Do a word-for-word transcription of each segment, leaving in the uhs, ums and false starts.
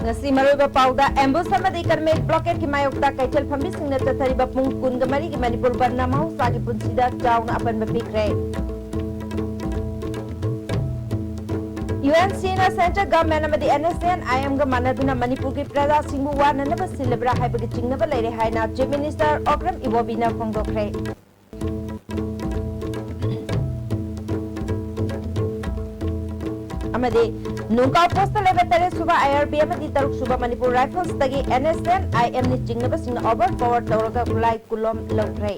ꯉꯁꯤ ꯃꯔꯨꯑꯣꯏꯕ ꯄꯥꯎꯗ, ambush ꯑꯃꯗꯤ economic blockade ꯀꯤ ꯃꯥꯌꯣꯛꯇ ꯀꯩꯊꯦꯜ ꯐꯝꯕꯤꯁꯤꯡꯅ ꯆꯠꯊꯔꯤꯕ ꯄꯨꯡ ꯀꯨꯟꯒ ꯃꯔꯤꯒꯤ ꯃꯅꯤꯄꯨꯔ ꯕꯟꯅ ꯃꯍꯧꯁꯥꯒꯤ ꯄꯨꯟꯁꯤꯗ ꯆꯥꯎꯅ ꯑꯄꯟꯕ ꯄꯤꯈ꯭ꯔꯦ꯫ UNC ꯅ central government ꯑꯃꯗꯤ NSCN IM ꯒ ꯃꯥꯟꯅꯗꯨꯅ ꯃꯅꯤꯄꯨꯔꯒꯤ ꯄ꯭ꯔꯖꯥꯁꯤꯡꯕꯨ ꯋꯥꯅꯅꯕ ꯁꯤꯜꯂꯕ꯭ꯔꯥ ꯍꯥꯏꯕꯒꯤ ꯆꯤꯡꯅꯕ ꯂꯩꯔꯦ ꯍꯥꯏꯅ Chief Minister Okram Iwobbi ꯅ ꯐꯣꯡꯗꯣꯛꯈ꯭ꯔꯦ꯫ ꯑꯃꯗꯤ ꯅꯨꯡꯀꯥꯎ post ꯇ ꯂꯩꯕ ꯇꯔꯦꯠ ꯁꯨꯕ IRB ꯑꯃꯗꯤ ꯇꯔꯨꯛ ꯁꯨꯕ ꯃꯅꯤꯄꯨꯔ Rifles ꯇꯒꯤ NSCN IM ꯅ ꯆꯤꯡꯅꯕꯁꯤꯡꯅ overpower ꯇꯧꯔꯒ ꯈꯨꯠꯂꯥꯏ ꯀꯨꯂꯣꯝ ꯂꯧꯈ꯭ꯔꯦ꯫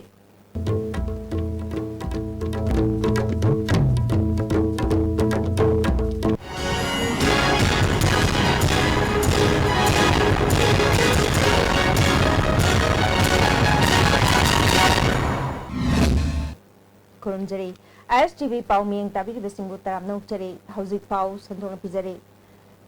ꯈꯨꯔꯨꯝꯖꯔꯤ꯫ ISTV ꯄꯥꯎ ꯃꯤꯌꯦꯡ ꯇꯥꯕꯤꯔꯤꯕꯁꯤꯡꯕꯨ ꯇꯔꯥꯝꯅ ꯑꯣꯛꯆꯔꯤ꯫ ꯍꯧꯖꯤꯛ ꯄꯥꯎ ꯁꯟꯗꯣꯛꯅ ꯄꯤꯖꯔꯤ꯫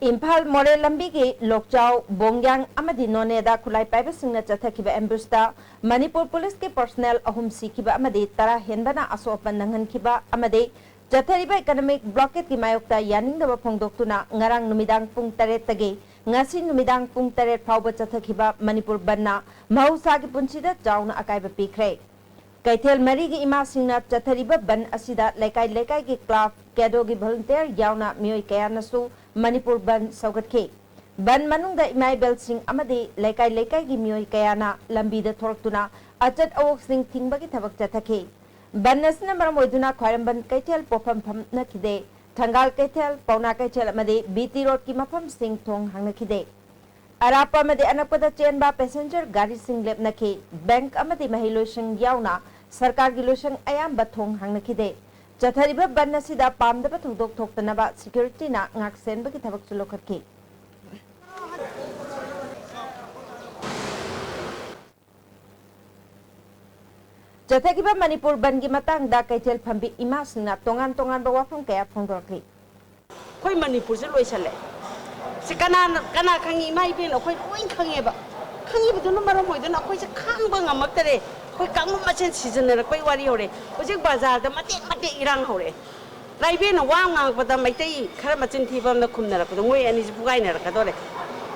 ꯏꯝꯐꯥꯜ ꯃꯣꯔꯦ ꯂꯝꯕꯤꯒꯤ ꯂꯣꯛꯆꯥꯎ, ꯕꯣꯡꯌꯥꯡ ꯑꯃꯗꯤ ꯅꯣꯅꯦꯗ ꯈꯨꯠꯂꯥꯏ ꯄꯥꯏꯕꯁꯤꯡꯅ ꯆꯠꯊꯈꯤꯕ ambush ꯇ ꯃꯅꯤꯄꯨꯔ ꯄꯨꯂꯤꯁꯀꯤ personnel ꯑꯍꯨꯝ ꯁꯤꯈꯤꯕ ꯑꯃꯗꯤ ꯇꯔꯥ ꯍꯦꯟꯕꯅ ꯑꯁꯣꯛ ꯑꯄꯟ ꯅꯪꯍꯟꯈꯤꯕ ꯑꯃꯗꯤ ꯆꯠꯊꯔꯤꯕ economic blockade ꯀꯤ ꯃꯥꯌꯣꯛꯇ ꯌꯥꯅꯤꯡꯗꯕ ꯐꯣꯡꯗꯣꯛꯇꯨꯅ ꯉꯔꯥꯡ ꯅꯨꯃꯤꯗꯥꯡ ꯄꯨꯡ ꯇꯔꯦꯠꯇꯒꯤ ꯉꯁꯤ ꯅꯨꯃꯤꯗꯥꯡ ꯄꯨꯡ ꯇꯔꯦꯠ ꯐꯥꯎꯕ ꯆꯠꯊꯈꯤꯕ ꯃꯅꯤꯄꯨꯔ ꯕꯟꯅ ꯃꯍꯧꯁꯥꯒꯤ ꯄꯨꯟꯁꯤꯗ ꯆꯥꯎꯅ ꯑꯀꯥꯏꯕ ꯄꯤꯈ꯭ꯔꯦ꯫ ꯀꯩꯊꯦꯜ ꯃꯔꯤꯒꯤ ꯏꯃꯥꯁꯤꯡꯅ ꯆꯠꯊꯔꯤꯕ ꯕꯟ ꯑꯁꯤꯗ ꯂꯩꯀꯥꯏ ꯂꯩꯀꯥꯏꯒꯤ club, CADO ꯒꯤ volunteer ꯌꯥꯎꯅ ꯃꯤꯑꯣꯏ ꯀꯌꯥꯅꯁꯨ ꯃꯅꯤꯄꯨꯔ ꯕꯟ ꯁꯧꯒꯠꯈꯤ꯫ ꯕꯟ ꯃꯅꯨꯡꯗ ꯏꯃꯥ ꯏꯕꯦꯜꯁꯤꯡ ꯑꯃꯗꯤ ꯂꯩꯀꯥꯏ ꯂꯩꯀꯥꯏꯒꯤ ꯃꯤꯑꯣꯏ ꯀꯌꯥꯅ ꯂꯝꯕꯤꯗ ꯊꯣꯔꯛꯇꯨꯅ ꯑꯆꯠ ꯑꯋꯣꯛꯁꯤꯡ ꯊꯤꯡꯕꯒꯤ ꯊꯕꯛ ꯆꯠꯊꯈꯤ꯫ ꯕꯟ ꯑꯁꯤꯅ ꯃꯔꯝ ꯑꯣꯏꯗꯨꯅ ꯈ꯭ꯋꯥꯏꯔꯝꯕꯟ ꯀꯩꯊꯦꯜ ꯄꯣꯠꯐꯝ ꯐꯝꯅꯈꯤꯗꯦ꯫ ꯊꯪꯒꯥꯜ ꯀꯩꯊꯦꯜ, ꯄꯥꯎꯅꯥ ꯀꯩꯊꯦꯜ ꯑꯃꯗꯤ BT Road ꯀꯤ ꯃꯐꯝꯁꯤꯡ ꯊꯣꯡ ꯍꯥꯡꯅꯈꯤꯗꯦ꯫ ꯑꯔꯥꯞꯄ ꯑꯃꯗꯤ ꯑꯅꯛꯄꯗ ꯆꯦꯟꯕ passenger ꯒꯥꯔꯤꯁꯤꯡ ꯂꯦꯞꯅꯈꯤ꯫ Bank ꯑꯃꯗꯤ ꯃꯍꯩ ꯂꯣꯏꯁꯪ ꯌꯥꯎꯅ ꯁꯔꯀꯥꯔꯒꯤ ꯂꯣꯏꯁꯪ ꯑꯌꯥꯝꯕ ꯊꯣꯡ ꯍꯥꯡꯅꯈꯤꯗꯦ꯫ ꯆꯠꯊꯔꯤꯕ ꯕꯟ ꯑꯁꯤꯗ ꯄꯥꯝꯗꯕ ꯊꯧꯗꯣꯛ ꯊꯣꯛꯇꯅꯕ security ꯅ ꯉꯥꯛꯁꯦꯟꯕꯒꯤ ꯊꯕꯛꯁꯨ ꯂꯧꯈꯠꯈꯤ꯫ ꯆꯠꯊꯈꯤꯕ ꯃꯅꯤꯄꯨꯔ ꯕꯟꯒꯤ ꯃꯇꯥꯡꯗ ꯀꯩꯊꯦꯜ ꯐꯝꯕꯤ ꯏꯃꯥꯁꯤꯡꯅ ꯇꯣꯉꯥꯟ ꯇꯣꯉꯥꯟꯕ ꯋꯥꯐꯝ ꯀꯌꯥ ꯐꯣꯡꯗꯣꯔꯛꯂꯤ꯫ ꯑꯩꯈꯣꯏ ꯃꯅꯤꯄꯨꯔꯁꯦ ꯂꯣꯏꯁꯜꯂꯦ꯫ ꯁꯤ ꯀꯅꯥꯅ, ꯀꯅꯥ ꯈꯪꯉꯤ? ꯏꯃꯥ ꯏꯕꯦꯟ, ꯑꯩꯈꯣꯏ ꯂꯣꯏ ꯈꯪꯉꯦꯕ꯫ ꯈꯪꯉꯤꯕꯗꯨꯅ ꯃꯔꯝ ꯑꯣꯏꯗꯨꯅ ꯑꯩꯈꯣꯏꯁꯦ ꯈꯥꯡꯕ ꯉꯝꯃꯛꯇꯔꯦ꯫ ꯑꯩꯈꯣꯏ ꯀꯥꯡꯕꯨ ꯃꯁꯦꯟ ꯁꯤꯖꯤꯟꯅꯔꯛꯄꯩ ꯋꯥꯔꯤ ꯍꯧꯔꯦ꯫ ꯍꯧꯖꯤꯛ ꯕꯖꯥꯔꯗ ꯃꯇꯦꯛ ꯃꯇꯦꯛ ꯏꯔꯥꯡ ꯍꯧꯔꯛꯑꯦ꯫ ꯇ꯭ꯔꯥꯏꯕꯦꯜꯅ ꯋꯥ ꯑꯃ ꯉꯥꯡꯉꯛꯄꯗ ꯃꯩꯇꯩ ꯈꯔ ꯃꯆꯤꯟ ꯊꯤꯕ ꯑꯃꯅ ꯈꯨꯝꯅꯔꯛꯄꯗ ꯃꯣꯏ ꯑꯅꯤꯁꯤ ꯄꯨꯒꯥꯏꯅꯔꯛꯀꯗꯧꯔꯦ꯫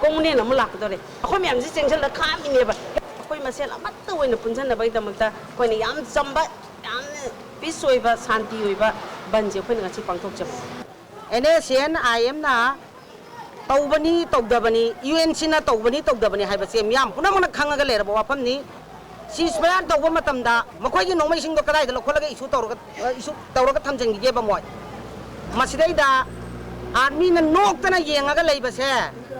ꯀꯣꯡꯅꯦꯟ ꯑꯃꯨꯛ ꯂꯥꯛꯀꯗꯧꯔꯦ꯫ ꯑꯩꯈꯣꯏ ꯃꯌꯥꯝꯁꯤ ꯆꯦꯡꯁꯤꯜꯂ ꯈꯥꯝꯃꯤꯅꯦꯕ꯫ ꯑꯩꯈꯣꯏ ꯃꯁꯦꯜ ꯑꯃꯠꯇ ꯑꯣꯏꯅ ꯄꯨꯟꯁꯤꯟꯅꯕꯒꯤꯗꯃꯛꯇ ꯑꯩꯈꯣꯏꯅ ꯌꯥꯝ ꯆꯝꯕ, ꯌꯥꯝꯅ ꯄꯤꯁ ꯑꯣꯏꯕ, ꯁꯥꯟꯇꯤ ꯑꯣꯏꯕ ꯕꯟꯁꯦ ꯑꯩꯈꯣꯏꯅ ꯉꯁꯤ ꯄꯥꯡꯊꯣꯛꯆꯕ꯫ ꯑꯦꯟ ꯑꯦꯁ ꯑꯦꯟ ꯑꯥꯏ ꯑꯦꯝꯅ ꯇꯧꯕꯅꯤ ꯇꯧꯗꯕꯅꯤ, ꯌꯨ ꯑꯦꯟ ꯁꯤꯅ ꯇꯧꯕꯅꯤ ꯇꯧꯗꯕꯅꯤ ꯍꯥꯏꯕꯁꯦ ꯃꯤꯌꯥꯝ ꯄꯨꯝꯅꯃꯛꯅ ꯈꯪꯉꯒ ꯂꯩꯔꯕ ꯋꯥꯐꯝꯅꯤ꯫ ꯁꯤꯁ ꯐꯌꯥꯔ ꯇꯧꯕ ꯃꯇꯝꯗ ꯃꯈꯣꯏꯒꯤ ꯅꯣꯡꯃꯩꯁꯤꯡꯗꯣ ꯀꯗꯥꯏꯗ ꯂꯧꯈꯠꯂꯒ ꯏꯁꯨ ꯇꯧꯔꯒ, ꯑ, ꯏꯁꯨ ꯇꯧꯔꯒ ꯊꯝꯖꯤꯟꯈꯤꯒꯦꯕ ꯃꯣꯏ? ꯃꯁꯤꯗꯩꯗ ꯑꯥꯔꯃꯤꯅ ꯅꯣꯛꯇꯅ ꯌꯦꯡꯉꯒ ꯂꯩꯕꯁꯦ,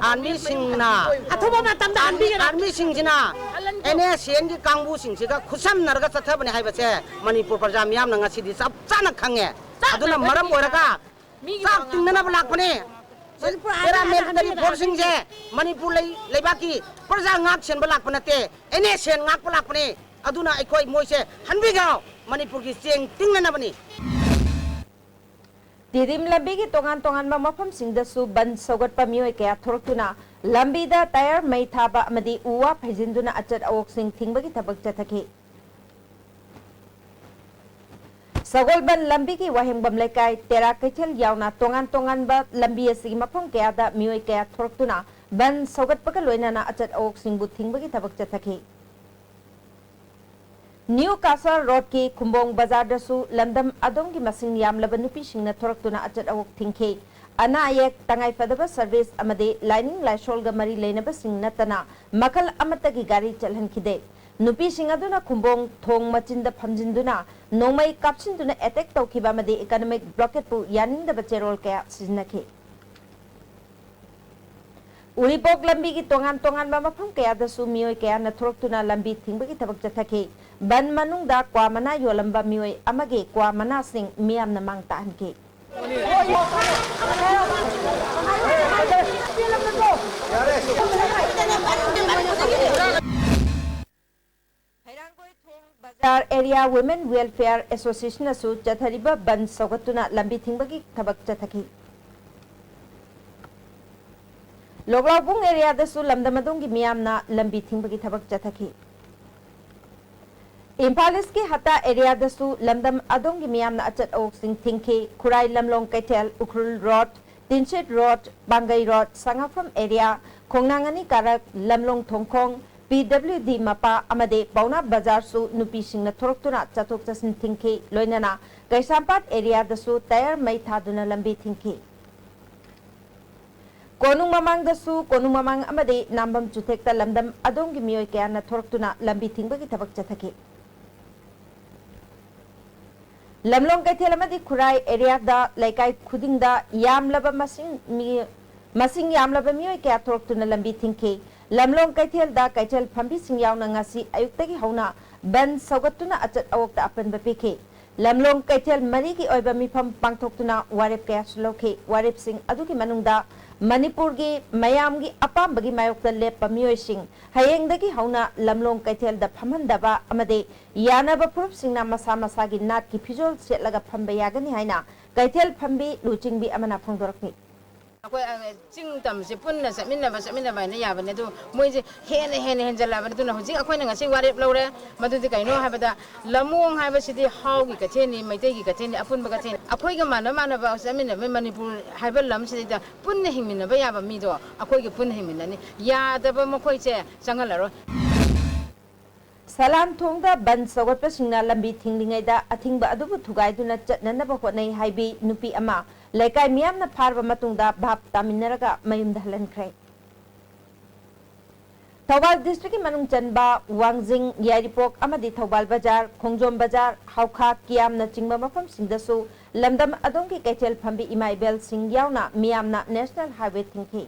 ꯑꯥꯔꯃꯤꯁꯤꯡꯅ, ꯑꯊꯨꯕ ꯃꯇꯝꯗ ꯑꯥꯔꯃꯤ, ꯍꯟꯕꯤꯒꯗꯕ꯫ ꯑꯥꯔꯃꯤꯁꯤꯡꯁꯤꯅ ꯍꯜꯍꯟꯒꯗꯕ꯫ ꯑꯦꯟ ꯑꯦꯁ ꯑꯦꯟꯒꯤ ꯀꯥꯡꯕꯨꯁꯤꯡꯁꯤꯒ ꯈꯨꯠꯁꯝꯅꯔꯒ ꯆꯠꯊꯕꯅꯦ ꯍꯥꯏꯕꯁꯦ ꯃꯅꯤꯄꯨꯔ ꯄ꯭ꯔꯖꯥ ꯃꯤꯌꯥꯝꯅ ꯉꯁꯤꯗꯤ ꯆꯞ ꯆꯥꯅ ꯈꯪꯉꯦ꯫ ꯆꯥꯛ ꯑꯗꯨꯅ ꯃꯔꯝ ꯑꯣꯏꯔꯒ ꯃꯤꯒꯤ ꯆꯥꯛ ꯇꯣꯉꯥꯟ ꯇꯤꯡꯅꯅꯕ ꯂꯥꯛꯄꯅꯦ꯫ ꯃꯅꯤꯄꯨꯔ ꯑꯥꯔꯃꯤ ꯄꯦꯔꯥꯃꯤꯂꯤꯇꯔꯤ ꯍꯥꯏꯔꯒ ꯐꯣꯔꯁꯁꯤꯡꯁꯦ ꯃꯅꯤꯄꯨꯔ ꯂꯩ-, ꯂꯩꯕꯥꯛꯀꯤ ꯄ꯭ꯔꯖꯥ ꯉꯥꯛ ꯁꯦꯟꯕ ꯂꯥꯛꯄ ꯅꯠꯇꯦ, ꯑꯦꯟ ꯑꯦꯁ ꯑꯦꯟ ꯉꯥꯛꯄ ꯂꯥꯛꯄꯅꯦ꯫ ꯑꯗꯨꯅ ꯑꯩꯈꯣꯏ ꯃꯣꯏꯁꯦ ꯍꯟꯕꯤꯈ꯭ꯔꯣ, ꯃꯅꯤꯄꯨꯔꯒꯤ ꯆꯦꯡ ꯇꯤꯡꯅꯅꯕꯅꯤ꯫ ꯇꯤꯗꯤꯝ ꯂꯝꯕꯤꯒꯤ ꯇꯣꯉꯥꯟ ꯇꯣꯉꯥꯟꯕ ꯃꯐꯝꯁꯤꯡꯗꯁꯨ ꯕꯟ ꯁꯧꯒꯠꯄ ꯃꯤꯑꯣꯏ ꯀꯌꯥ ꯊꯣꯔꯛꯇꯨꯅ ꯂꯝꯕꯤꯗ ꯇꯥꯌꯔ ꯃꯩ ꯊꯥꯕ ꯑꯃꯗꯤ ꯎ ꯋꯥ ꯐꯩꯖꯤꯟꯗꯨꯅ ꯑꯆꯠ ꯑꯋꯣꯛꯁꯤꯡ ꯊꯤꯡꯕꯒꯤ ꯊꯕꯛ ꯆꯠꯊꯈꯤ꯫ ꯁꯒꯣꯜꯕꯟ ꯂꯝꯕꯤꯒꯤ ꯋꯥꯍꯦꯡꯕꯝ ꯂꯩꯀꯥꯏ, ꯇꯦꯔꯥ ꯀꯩꯊꯦꯜ ꯌꯥꯎꯅ ꯇꯣꯉꯥꯟ ꯇꯣꯉꯥꯟꯕ ꯂꯝꯕꯤ ꯑꯁꯤꯒꯤ ꯃꯐꯝ ꯀꯌꯥꯗ ꯃꯤꯑꯣꯏ ꯀꯌꯥ ꯊꯣꯔꯛꯇꯨꯅ ꯕꯟ ꯁꯧꯒꯠꯄꯒ ꯂꯣꯏꯅꯅ ꯑꯆꯠ ꯑꯋꯣꯛꯁꯤꯡꯕꯨ ꯊꯤꯡꯕꯒꯤ ꯊꯕꯛ ꯆꯠꯊꯈꯤ꯫ ꯅ꯭ꯌꯨ ꯀꯥꯁꯜ ꯔꯣꯗꯀꯤ ꯈꯨꯝꯕꯣꯡ ꯕꯖꯥꯔꯗꯁꯨ ꯂꯝꯗꯝ ꯑꯗꯣꯝꯒꯤ ꯃꯁꯤꯡ ꯌꯥꯝꯂꯕ ꯅꯨꯄꯤꯁꯤꯡꯅ ꯊꯣꯔꯛꯇꯨꯅ ꯑꯆꯠ ꯑꯋꯣꯛ ꯊꯤꯡꯈꯤ꯫ ꯑꯅꯥ ꯑꯌꯦꯛ, ꯇꯉꯥꯏ ꯐꯗꯕ ꯁꯔꯚꯤꯁ ꯑꯃꯗꯤ ꯂꯥꯏꯅꯤꯡ ꯂꯥꯏꯁꯣꯜꯒ ꯃꯔꯤ ꯂꯩꯅꯕꯁꯤꯡ ꯅꯠꯇꯅ ꯃꯈꯜ ꯑꯃꯠꯇꯒꯤ ꯒꯥꯔꯤ ꯆꯠꯍꯟꯈꯤꯗꯦ꯫ ꯅꯨꯄꯤꯁꯤꯡ ꯑꯗꯨꯅ ꯈꯨꯝꯕꯣꯡ ꯊꯣꯡ ꯃꯆꯤꯟꯗ ꯐꯝꯖꯤꯟꯗꯨꯅ ꯅꯣꯡꯃꯩ ꯀꯥꯞꯁꯤꯟꯗꯨꯅ ꯑꯦꯇꯦꯛ ꯇꯧꯈꯤꯕ ꯑꯃꯗꯤ ꯏꯀꯅꯣꯃꯤꯛ ꯕ꯭ꯂꯣꯀꯦꯠꯄꯨ ꯌꯥꯅꯤꯡꯗꯕ ꯆꯦꯔꯣꯜ ꯀꯌꯥ ꯁꯤꯖꯤꯟꯅꯈꯤ꯫ ꯎꯔꯤꯄꯣꯛ ꯂꯝꯕꯤꯒꯤ ꯇꯣꯉꯥꯟ ꯇꯣꯉꯥꯟꯕ ꯃꯐꯝ ꯀꯌꯥꯗꯁꯨ ꯃꯤꯑꯣꯏ ꯀꯌꯥꯅ ꯊꯣꯔꯛꯇꯨꯅ ꯂꯝꯕꯤ ꯊꯤꯡꯕꯒꯤ ꯊꯕꯛ ꯆꯠꯊꯈꯤ꯫ ꯕꯟ ꯃꯅꯨꯡꯗ ꯀ꯭ꯋꯥ ꯃꯅꯥ ꯌꯣꯜꯂꯝꯕ ꯃꯤꯑꯣꯏ ꯑꯃꯒꯤ ꯀ꯭ꯋꯥ ꯃꯅꯥꯁꯤꯡ ꯃꯤꯌꯥꯝꯅ ꯃꯥꯡ ꯇꯥꯛꯍꯟꯈꯤ꯫ ꯍꯩꯔꯥꯡꯒꯣꯏ ꯊꯣꯡ ꯕꯖꯥꯔ ꯑꯦꯔꯤꯌꯥ ꯋꯨꯃꯦꯟ ꯋꯦꯜꯐꯤꯌꯔ ꯑꯦꯁꯣꯁꯤꯌꯦꯁꯟꯅꯁꯨ ꯆꯠꯊꯔꯤꯕ ꯕꯟ ꯁꯧꯒꯠꯇꯨꯅ ꯂꯝꯕꯤ ꯊꯤꯡꯕꯒꯤ ꯊꯕꯛ ꯆꯠꯊꯈꯤ꯫ ꯂꯣꯛꯂꯥꯎꯕꯨꯡ ꯑꯦꯔꯤꯌꯥꯗꯁꯨ ꯂꯝꯗꯝ ꯑꯗꯣꯝꯒꯤ ꯃꯤꯌꯥꯝꯅ ꯂꯝꯕꯤ ꯊꯤꯡꯕꯒꯤ ꯊꯕꯛ ꯆꯠꯊꯈꯤ꯫ ꯏꯝꯐꯥꯜ ꯏꯁꯀꯤ ꯍꯠꯇꯥ ꯑꯦꯔꯤꯌꯥꯗꯁꯨ ꯂꯝꯗꯝ ꯑꯗꯣꯝꯒꯤ ꯃꯤꯌꯥꯝꯅ ꯑꯆꯠ ꯑꯋꯣꯛꯁꯤꯡ ꯊꯤꯡꯈꯤ꯫ Khurai Lamlong Keithel, Ukhrul road, Tinsid road, Pangei road, Sangapham area, ꯈꯣꯡꯅꯥꯡ ꯑꯅꯤ ꯀꯥꯔꯛ, ꯂꯝꯂꯣꯡ ꯊꯣꯡꯈꯣꯡ, ꯄꯤ ꯗꯕ꯭ꯂꯤꯎ ꯗꯤ ꯃꯄꯥ ꯑꯃꯗꯤ ꯄꯥꯎꯅꯥ ꯕꯖꯥꯔꯁꯨ ꯅꯨꯄꯤꯁꯤꯡꯅ ꯊꯣꯔꯛꯇꯨꯅ ꯆꯠꯊꯣꯛ ꯆꯠꯁꯤꯟ ꯊꯤꯡꯈꯤ꯫ ꯂꯣꯏꯅꯅ ꯀꯩꯁꯥꯝꯄꯥꯠ ꯑꯦꯔꯤꯌꯥꯗꯁꯨ ꯇꯌꯥꯔ ꯃꯩ ꯊꯥꯗꯨꯅ ꯂꯝꯕꯤ ꯊꯤꯡꯈꯤ꯫ ꯀꯣꯅꯨꯡ ꯃꯃꯥꯡꯗꯁꯨ, ꯀꯣꯅꯨꯡ ꯃꯃꯥꯡ ꯑꯃꯗꯤ ꯅꯥꯝꯕꯝ ꯆꯨꯊꯦꯛꯇ ꯂꯝꯗꯝ ꯑꯗꯣꯝꯒꯤ ꯃꯤꯑꯣꯏ ꯀꯌꯥꯅ ꯊꯣꯔꯛꯇꯨꯅ ꯂꯝꯕꯤ ꯊꯤꯡꯕꯒꯤ ꯊꯕꯛ ꯆꯠꯊꯈꯤ꯫ ꯂꯝꯂꯣꯡ ꯀꯩꯊꯦꯜ ꯑꯃꯗꯤ ꯈꯨꯔꯥꯏ ꯑꯦꯔꯤꯌꯥꯗ ꯂꯩꯀꯥꯏ ꯈꯨꯗꯤꯡꯗ ꯌꯥꯝꯂꯕ ꯃꯁꯤꯡ ꯃꯤ-, ꯃꯁꯤꯡ ꯌꯥꯝꯂꯕ ꯃꯤꯑꯣꯏ ꯀꯌꯥ ꯊꯣꯔꯛꯇꯨꯅ ꯂꯝꯕꯤ ꯊꯤꯡꯈꯤ꯫ ꯂꯝꯂꯣꯡ ꯀꯩꯊꯦꯜꯗ ꯀꯩꯊꯦꯜ ꯐꯝꯕꯤꯁꯤꯡ ꯌꯥꯎꯅ ꯉꯁꯤ ꯑꯌꯨꯛꯇꯒꯤ ꯍꯧꯅ ꯕꯟ ꯁꯧꯒꯠꯇꯨꯅ ꯑꯆꯠ ꯑꯋꯣꯛꯇ ꯑꯄꯟꯕ ꯄꯤꯈꯤ꯫ ꯂꯝꯂꯣꯡ ꯀꯩꯊꯦꯜ ꯃꯔꯤꯒꯤ ꯑꯣꯏꯕ ꯃꯤꯐꯝ ꯄꯥꯡꯊꯣꯛꯇꯨꯅ ꯋꯥꯔꯦꯞ ꯀꯌꯥꯁꯨ ꯂꯧꯈꯤ꯫ ꯋꯥꯔꯦꯞꯁꯤꯡ ꯑꯗꯨꯒꯤ ꯃꯅꯨꯡꯗ ꯃꯅꯤꯄꯨꯔꯒꯤ ꯃꯌꯥꯝꯒꯤ ꯑꯄꯥꯝꯕꯒꯤ ꯃꯥꯌꯣꯛꯇ ꯂꯦꯞꯄ ꯃꯤꯑꯣꯏꯁꯤꯡ ꯍꯌꯦꯡꯗꯒꯤ ꯍꯧꯅ ꯂꯝꯂꯣꯡ ꯀꯩꯊꯦꯜꯗ ꯐꯝꯍꯟꯗꯕ ꯑꯃꯗꯤ ꯌꯥꯅꯕ ꯐꯨꯔꯨꯞꯁꯤꯡꯅ ꯃꯁꯥ ꯃꯁꯥꯒꯤ ꯅꯥꯠꯀꯤ ꯐꯤꯖꯣꯜ ꯁꯦꯠꯂꯒ ꯐꯝꯕ ꯌꯥꯒꯅꯤ ꯍꯥꯏꯅ ꯀꯩꯊꯦꯜ ꯐꯝꯕꯤ ꯂꯨꯆꯤꯡꯕꯤ ꯑꯃꯅ ꯐꯣꯡꯗꯣꯔꯛꯂꯤ꯫ ꯑꯩꯈꯣꯏ, ꯑ, ꯆꯤꯡ ꯇꯝꯁꯦ ꯄꯨꯟꯅ ꯆꯠꯃꯤꯟꯅꯕ, ꯆꯠꯃꯤꯟꯅꯕ ꯍꯥꯏꯅ ꯌꯥꯕꯅꯦ, ꯑꯗꯨ ꯃꯣꯏꯁꯦ ꯍꯦꯟꯅ, ꯍꯦꯟꯅ ꯍꯦꯟꯖꯜꯂꯛꯑꯕꯅꯤ꯫ ꯑꯗꯨꯅ ꯍꯧꯖꯤꯛ ꯑꯩꯈꯣꯏꯅ ꯉꯁꯤ ꯋꯥꯔꯦꯞ ꯂꯧꯔꯦ, ꯃꯗꯨꯗꯤ ꯀꯩꯅꯣ ꯍꯥꯏꯕꯗ, ꯂꯝꯂꯣꯡ ꯍꯥꯏꯕꯁꯤꯗꯤ ꯍꯥꯎꯒꯤ ꯀꯩꯊꯦꯜꯅꯤ, ꯃꯩꯇꯩꯒꯤ ꯀꯩꯊꯦꯜꯅꯤ, ꯑꯄꯨꯟꯕ ꯀꯩꯊꯦꯜꯅꯤ꯫ ꯑꯩꯈꯣꯏꯒ ꯃꯥꯟꯅ ꯃꯥꯟꯅꯕ ꯆꯠꯃꯤꯟꯅꯕ ꯃꯅꯤꯄꯨꯔ ꯍꯥꯏꯕ ꯂꯝꯁꯤꯗꯩꯗ ꯄꯨꯟꯅ ꯍꯤꯡꯃꯤꯟꯅꯕ ꯌꯥꯕ ꯃꯤꯗꯣ ꯑꯩꯈꯣꯏꯒ ꯄꯨꯟꯅ ꯍꯤꯡꯃꯤꯟꯅꯅꯤ꯫ ꯌꯥꯗꯕ ꯃꯈꯣꯏꯁꯦ ꯆꯪꯍꯜꯂꯔꯣꯏ꯫ ꯁꯂꯥꯝꯊꯣꯡꯗ ꯕꯟ ꯁꯧꯒꯠꯄꯁꯤꯡꯅ ꯂꯝꯕꯤ ꯊꯤꯡꯂꯤꯉꯩꯗ ꯑꯊꯤꯡꯕ ꯑꯗꯨꯕꯨ ꯊꯨꯒꯥꯏꯗꯨꯅ ꯆꯠꯅꯅꯕ ꯍꯣꯠꯅꯩ ꯍꯥꯏꯕꯤ ꯅꯨꯄꯤ ꯑꯃ ꯂꯩꯀꯥꯏ ꯃꯤꯌꯥꯝꯅ ꯐꯥꯔꯕ ꯃꯇꯨꯡꯗ ꯚꯥꯞ ꯇꯥꯃꯤꯟꯅꯔꯒ ꯃꯌꯨꯝꯗ ꯍꯜꯍꯟꯈ꯭ꯔꯦ꯫ ꯊꯧꯕꯥꯜ ꯗꯤꯁꯇ꯭ꯔꯤꯛꯀꯤ ꯃꯅꯨꯡ ꯆꯟꯕ ꯋꯥꯡꯖꯤꯡ, ꯌꯥꯏꯔꯤꯄꯣꯛ ꯑꯃꯗꯤ ꯊꯧꯕꯥꯜ ꯕꯖꯥꯔ, ꯈꯣꯡꯖꯣꯝ ꯕꯖꯥꯔ, ꯍꯥꯎꯈꯥ, ꯀꯤꯌꯥꯝꯅꯆꯤꯡꯕ ꯃꯐꯝꯁꯤꯡꯗꯁꯨ ꯂꯝꯗꯝ ꯑꯗꯣꯝꯒꯤ ꯀꯩꯊꯦꯜ ꯐꯝꯕꯤ ꯏꯃꯥ ꯏꯕꯦꯜꯁꯤꯡ ꯌꯥꯎꯅ ꯃꯤꯌꯥꯝꯅ ꯅꯦꯁꯅꯦꯜ ꯍꯥꯏꯋꯦ ꯊꯤꯡꯈꯤ꯫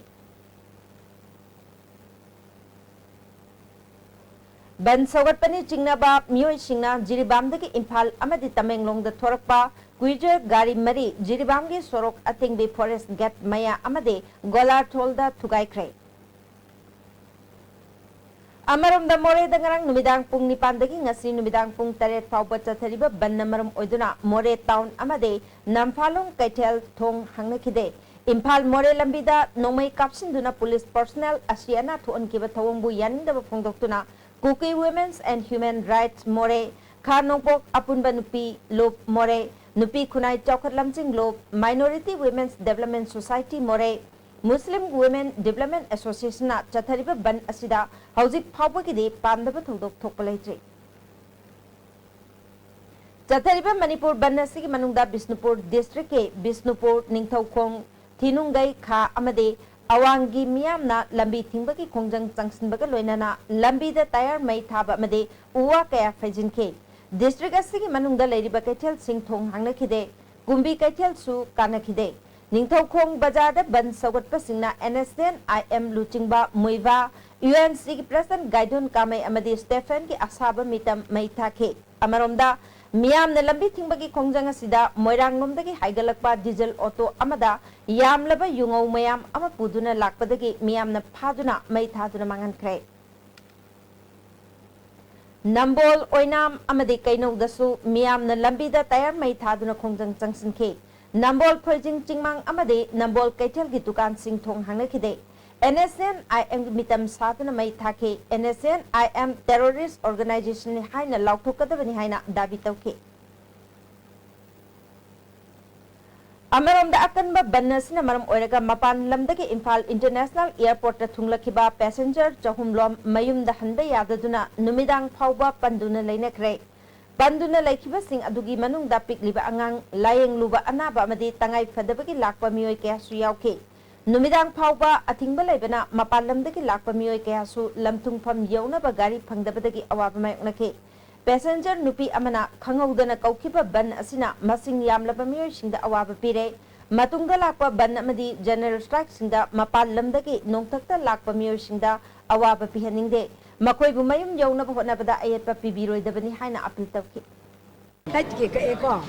ꯕꯟ ꯁꯧꯒꯠꯄꯅꯤ ꯆꯤꯡꯅꯕ ꯃꯤꯑꯣꯏꯁꯤꯡꯅ ꯖꯤꯔꯤꯕꯥꯝꯗꯒꯤ ꯏꯝꯐꯥꯜ ꯑꯃꯗꯤ ꯇꯃꯦꯡꯂꯣꯡꯗ ꯊꯣꯔꯛꯄ ꯀ꯭ꯋꯤꯖꯔ ꯒꯥꯔꯤ ꯃꯔꯤ ꯖꯤꯔꯤꯕꯥꯝꯒꯤ ꯁꯣꯔꯣꯛ ꯑꯇꯦꯡꯕꯤ ꯐꯣꯔꯦꯁ ꯒꯦꯠ ꯃꯌꯥ ꯑꯃꯗꯤ ꯒꯣꯂꯥꯔꯊꯣꯜꯗ ꯊꯨꯒꯥꯏꯈ꯭ꯔꯦ꯫ ꯑꯃꯔꯣꯝꯗ ꯃꯣꯔꯦꯗ ꯉꯔꯥꯡ ꯅꯨꯃꯤꯗꯥꯡ ꯄꯨꯡ ꯅꯤꯄꯥꯟꯗꯒꯤ ꯉꯁꯤ ꯅꯨꯃꯤꯗꯥꯡ ꯄꯨꯡ ꯇꯔꯦꯠ ꯐꯥꯎꯕ ꯆꯠꯊꯔꯤꯕ ꯕꯟꯅ ꯃꯔꯝ ꯑꯣꯏꯗꯨꯅ ꯃꯣꯔꯦ ꯇꯥꯎꯟ ꯑꯃꯗꯤ ꯅꯝꯐꯥꯂꯣꯡ ꯀꯩꯊꯦꯜ ꯊꯣꯡ ꯍꯥꯡꯅꯈꯤꯗꯦ꯫ ꯏꯝꯐꯥꯜ ꯃꯣꯔꯦ ꯂꯝꯕꯤꯗ ꯅꯣꯡꯃꯩ ꯀꯥꯞꯁꯤꯟꯗꯨꯅ ꯄꯨꯂꯤꯁ ꯄꯔꯁꯣꯅꯦꯜ ꯑꯁꯤ ꯑꯅꯥ ꯊꯣꯛꯍꯟꯈꯤꯕ ꯊꯧꯑꯣꯡꯕꯨ ꯌꯥꯅꯤꯡꯗꯕ ꯐꯣꯡꯗꯣꯛꯇꯨꯅ Kuki Women's and Human Rights ꯃꯣꯔꯦ, ꯈꯥ ꯅꯣꯡꯄꯣꯛ ꯑꯄꯨꯟꯕ ꯅꯨꯄꯤ ꯂꯨꯞ ꯃꯣꯔꯦ, ꯅꯨꯄꯤ ꯈꯨꯟꯅꯥꯏ ꯆꯥꯎꯈꯠ ꯂꯝꯖꯤꯡ ꯂꯨꯞ, Minority Women's Development Society ꯃꯣꯔꯦ, Muslim Women Development Associationꯅ ꯆꯠꯊꯔꯤꯕ ꯕꯟ ꯑꯁꯤꯗ ꯍꯧꯖꯤꯛ ꯐꯥꯎꯕꯒꯤꯗꯤ ꯄꯥꯝꯗꯕ ꯊꯧꯗꯣꯛ ꯊꯣꯛꯄ ꯂꯩꯇ꯭ꯔꯤ꯫ ꯆꯠꯊꯔꯤꯕ ꯃꯅꯤꯄꯨꯔ ꯕꯟ ꯑꯁꯤꯒꯤ ꯃꯅꯨꯡꯗ ꯕꯤꯁꯅꯨꯄꯨꯔ ꯗꯤꯁꯇ꯭ꯔꯤꯛꯀꯤ ꯕꯤꯁꯅꯨꯄꯨꯔ, ꯅꯤꯡꯊꯧꯈꯣꯡ, ꯊꯤꯅꯨꯡꯒꯩ ꯈꯥ ꯑꯃꯗꯤ ꯑꯋꯥꯡꯒꯤ ꯃꯤꯌꯥꯝꯅ ꯂꯝꯕꯤ ꯊꯤꯡꯕꯒꯤ ꯈꯣꯡꯖꯪ ꯆꯪꯁꯤꯟꯕꯒ ꯂꯣꯏꯅꯅ ꯂꯝꯕꯤꯗ ꯇꯥꯌꯔ ꯃꯩ ꯊꯥꯕ ꯑꯃꯗꯤ ꯎ ꯋꯥ ꯀꯌꯥ ꯐꯩꯖꯤꯟꯈꯤ꯫ ꯗꯤꯁꯇ꯭ꯔꯤꯛ ꯑꯁꯤꯒꯤ ꯃꯅꯨꯡꯗ ꯂꯩꯔꯤꯕ ꯀꯩꯊꯦꯜꯁꯤꯡ ꯊꯣꯡ ꯍꯥꯡꯅꯈꯤꯗꯦ꯫ ꯀꯨꯝꯕꯤ ꯀꯩꯊꯦꯜꯁꯨ ꯀꯥꯟꯅꯈꯤꯗꯦ꯫ ꯅꯤꯡꯊꯧꯈꯣꯡ ꯕꯖꯥꯔꯗ ꯕꯟ ꯁꯧꯒꯠꯄꯁꯤꯡꯅ NSCN IM ꯂꯨꯆꯤꯡꯕ ꯃꯨꯏꯚꯥ, UNCꯒꯤ ꯄ꯭ꯔꯦꯁꯤꯗꯦꯟꯠ ꯒꯥꯏꯗꯣꯟ ꯀꯥꯃꯩ ꯑꯃꯗꯤ ꯁ꯭ꯇꯦꯐꯦꯟꯒꯤ ꯑꯁꯥꯕ ꯃꯤꯇꯝ ꯃꯩ ꯊꯥꯈꯤ꯫ ꯑꯃꯔꯣꯝꯗ, ꯃꯤꯌꯥꯝꯅ ꯂꯝꯕꯤ ꯊꯤꯡꯕꯒꯤ ꯈꯣꯡꯖꯪ ꯑꯁꯤꯗ ꯃꯣꯏꯔꯥꯡꯂꯣꯝꯗꯒꯤ ꯍꯥꯏꯒꯠꯂꯛꯄ ꯗꯤꯖꯜ ꯑꯣꯇꯣ ꯑꯃꯗ ꯌꯥꯝꯂꯕ ꯌꯨꯉꯧ ꯃꯌꯥꯝ ꯑꯃ ꯄꯨꯗꯨꯅ ꯂꯥꯛꯄꯗꯒꯤ ꯃꯤꯌꯥꯝꯅ ꯐꯥꯗꯨꯅ ꯃꯩ ꯊꯥꯗꯨꯅ ꯃꯥꯡꯍꯟꯈ꯭ꯔꯦ꯫ ꯅꯝꯕꯣꯜ, ꯑꯣꯏꯅꯥꯝ ꯑꯃꯗꯤ ꯀꯩꯅꯧꯗꯁꯨ ꯃꯤꯌꯥꯝꯅ ꯂꯝꯕꯤꯗ ꯇꯥꯌꯔ ꯃꯩ ꯊꯥꯗꯨꯅ ꯈꯣꯡꯖꯪ ꯆꯪꯁꯤꯟꯈꯤ꯫ ꯅꯝꯕꯣꯜ ꯐꯣꯏꯖꯤꯡ ꯆꯤꯡꯃꯥꯡ ꯑꯃꯗꯤ ꯅꯝꯕꯣꯜ ꯀꯩꯊꯦꯜꯒꯤ ꯗꯨꯀꯥꯟꯁꯤꯡ ꯊꯣꯡ ꯍꯥꯡꯅꯈꯤꯗꯦ꯫ NSCN IMꯒꯤ ꯃꯤꯇꯝ ꯁꯥꯗꯨꯅ ꯃꯩ ꯊꯥꯈꯤ꯫ NSCN IM terrorist organizationꯅꯤ ꯍꯥꯏꯅ ꯂꯥꯎꯊꯣꯛꯀꯗꯕꯅꯤ ꯍꯥꯏꯅ ꯗꯥꯕꯤ ꯇꯧꯈꯤ꯫ ꯑꯃꯔꯣꯝꯗ, ꯑꯀꯟꯕ ꯕꯟ ꯑꯁꯤꯅ ꯃꯔꯝ ꯑꯣꯏꯔꯒ ꯃꯄꯥꯟ ꯂꯝꯗꯒꯤ ꯏꯝꯐꯥꯜ ꯏꯟꯇꯔꯅꯦꯁꯅꯦꯜ ꯑꯦꯌꯔꯄꯣꯔꯠꯇ ꯊꯨꯡꯂꯛꯈꯤꯕ ꯄꯦꯁꯦꯟꯖꯔ ꯆꯍꯨꯝ ꯂꯣꯝ ꯃꯌꯨꯝꯗ ꯍꯟꯕ ꯌꯥꯗꯗꯨꯅ ꯅꯨꯃꯤꯗꯥꯡ ꯐꯥꯎꯕ ꯄꯟꯗꯨꯅ ꯂꯩꯅꯈ꯭ꯔꯦ꯫ ꯄꯟꯗꯨꯅ ꯂꯩꯈꯤꯕꯁꯤꯡ ꯑꯗꯨꯒꯤ ꯃꯅꯨꯡꯗ ꯄꯤꯛꯂꯤꯕ ꯑꯉꯥꯡ, ꯂꯥꯌꯦꯡꯂꯨꯕ ꯑꯅꯥꯕ ꯑꯃꯗꯤ ꯇꯉꯥꯏ ꯐꯗꯕꯒꯤ ꯂꯥꯛꯄ ꯃꯤꯑꯣꯏ ꯀꯌꯥꯁꯨ ꯌꯥꯎꯈꯤ꯫ ꯅꯨꯃꯤꯗꯥꯡ ꯐꯥꯎꯕ ꯑꯊꯤꯡꯕ ꯂꯩꯕꯅ ꯃꯄꯥꯟ ꯂꯝꯗꯒꯤ ꯂꯥꯛꯄ ꯃꯤꯑꯣꯏ ꯀꯌꯥꯁꯨ ꯂꯝꯊꯨꯡꯐꯝ ꯌꯧꯅꯕ ꯒꯥꯔꯤ ꯐꯪꯗꯕꯗꯒꯤ ꯑꯋꯥꯕ ꯃꯥꯌꯣꯛꯅꯈꯤ꯫ ꯄꯦꯁꯦꯟꯖꯔ ꯅꯨꯄꯤ ꯑꯃꯅ ꯈꯪꯍꯧꯗꯅ ꯀꯧꯈꯤꯕ ꯕꯟ ꯑꯁꯤꯅ ꯃꯁꯤꯡ ꯌꯥꯝꯂꯕ ꯃꯤꯑꯣꯏꯁꯤꯡꯗ ꯑꯋꯥꯕ ꯄꯤꯔꯦ꯫ ꯃꯇꯨꯡꯗ ꯂꯥꯛꯄ ꯕꯟ ꯑꯃꯗꯤ ꯖꯦꯅꯔꯦꯜ ꯁ꯭ꯇ꯭ꯔꯥꯏꯛꯁꯤꯡꯗ ꯃꯄꯥꯟ ꯂꯝꯗꯒꯤ ꯅꯣꯡꯊꯛꯇ ꯂꯥꯛꯄ ꯃꯤꯑꯣꯏꯁꯤꯡꯗ ꯑꯋꯥꯕ ꯄꯤꯍꯟꯅꯤꯡꯗꯦ꯫ ꯃꯈꯣꯏꯕꯨ ꯃꯌꯨꯝ ꯌꯧꯅꯕ ꯍꯣꯠꯅꯕꯗ ꯑꯌꯦꯠꯄ ꯄꯤꯕꯤꯔꯣꯏꯗꯕꯅꯤ ꯍꯥꯏꯅ ꯑꯄꯤꯜ ꯇꯧꯈꯤ꯫ ꯉꯁꯥꯏ ꯇꯤꯀꯦꯠ ꯀꯛꯑꯦꯀꯣ,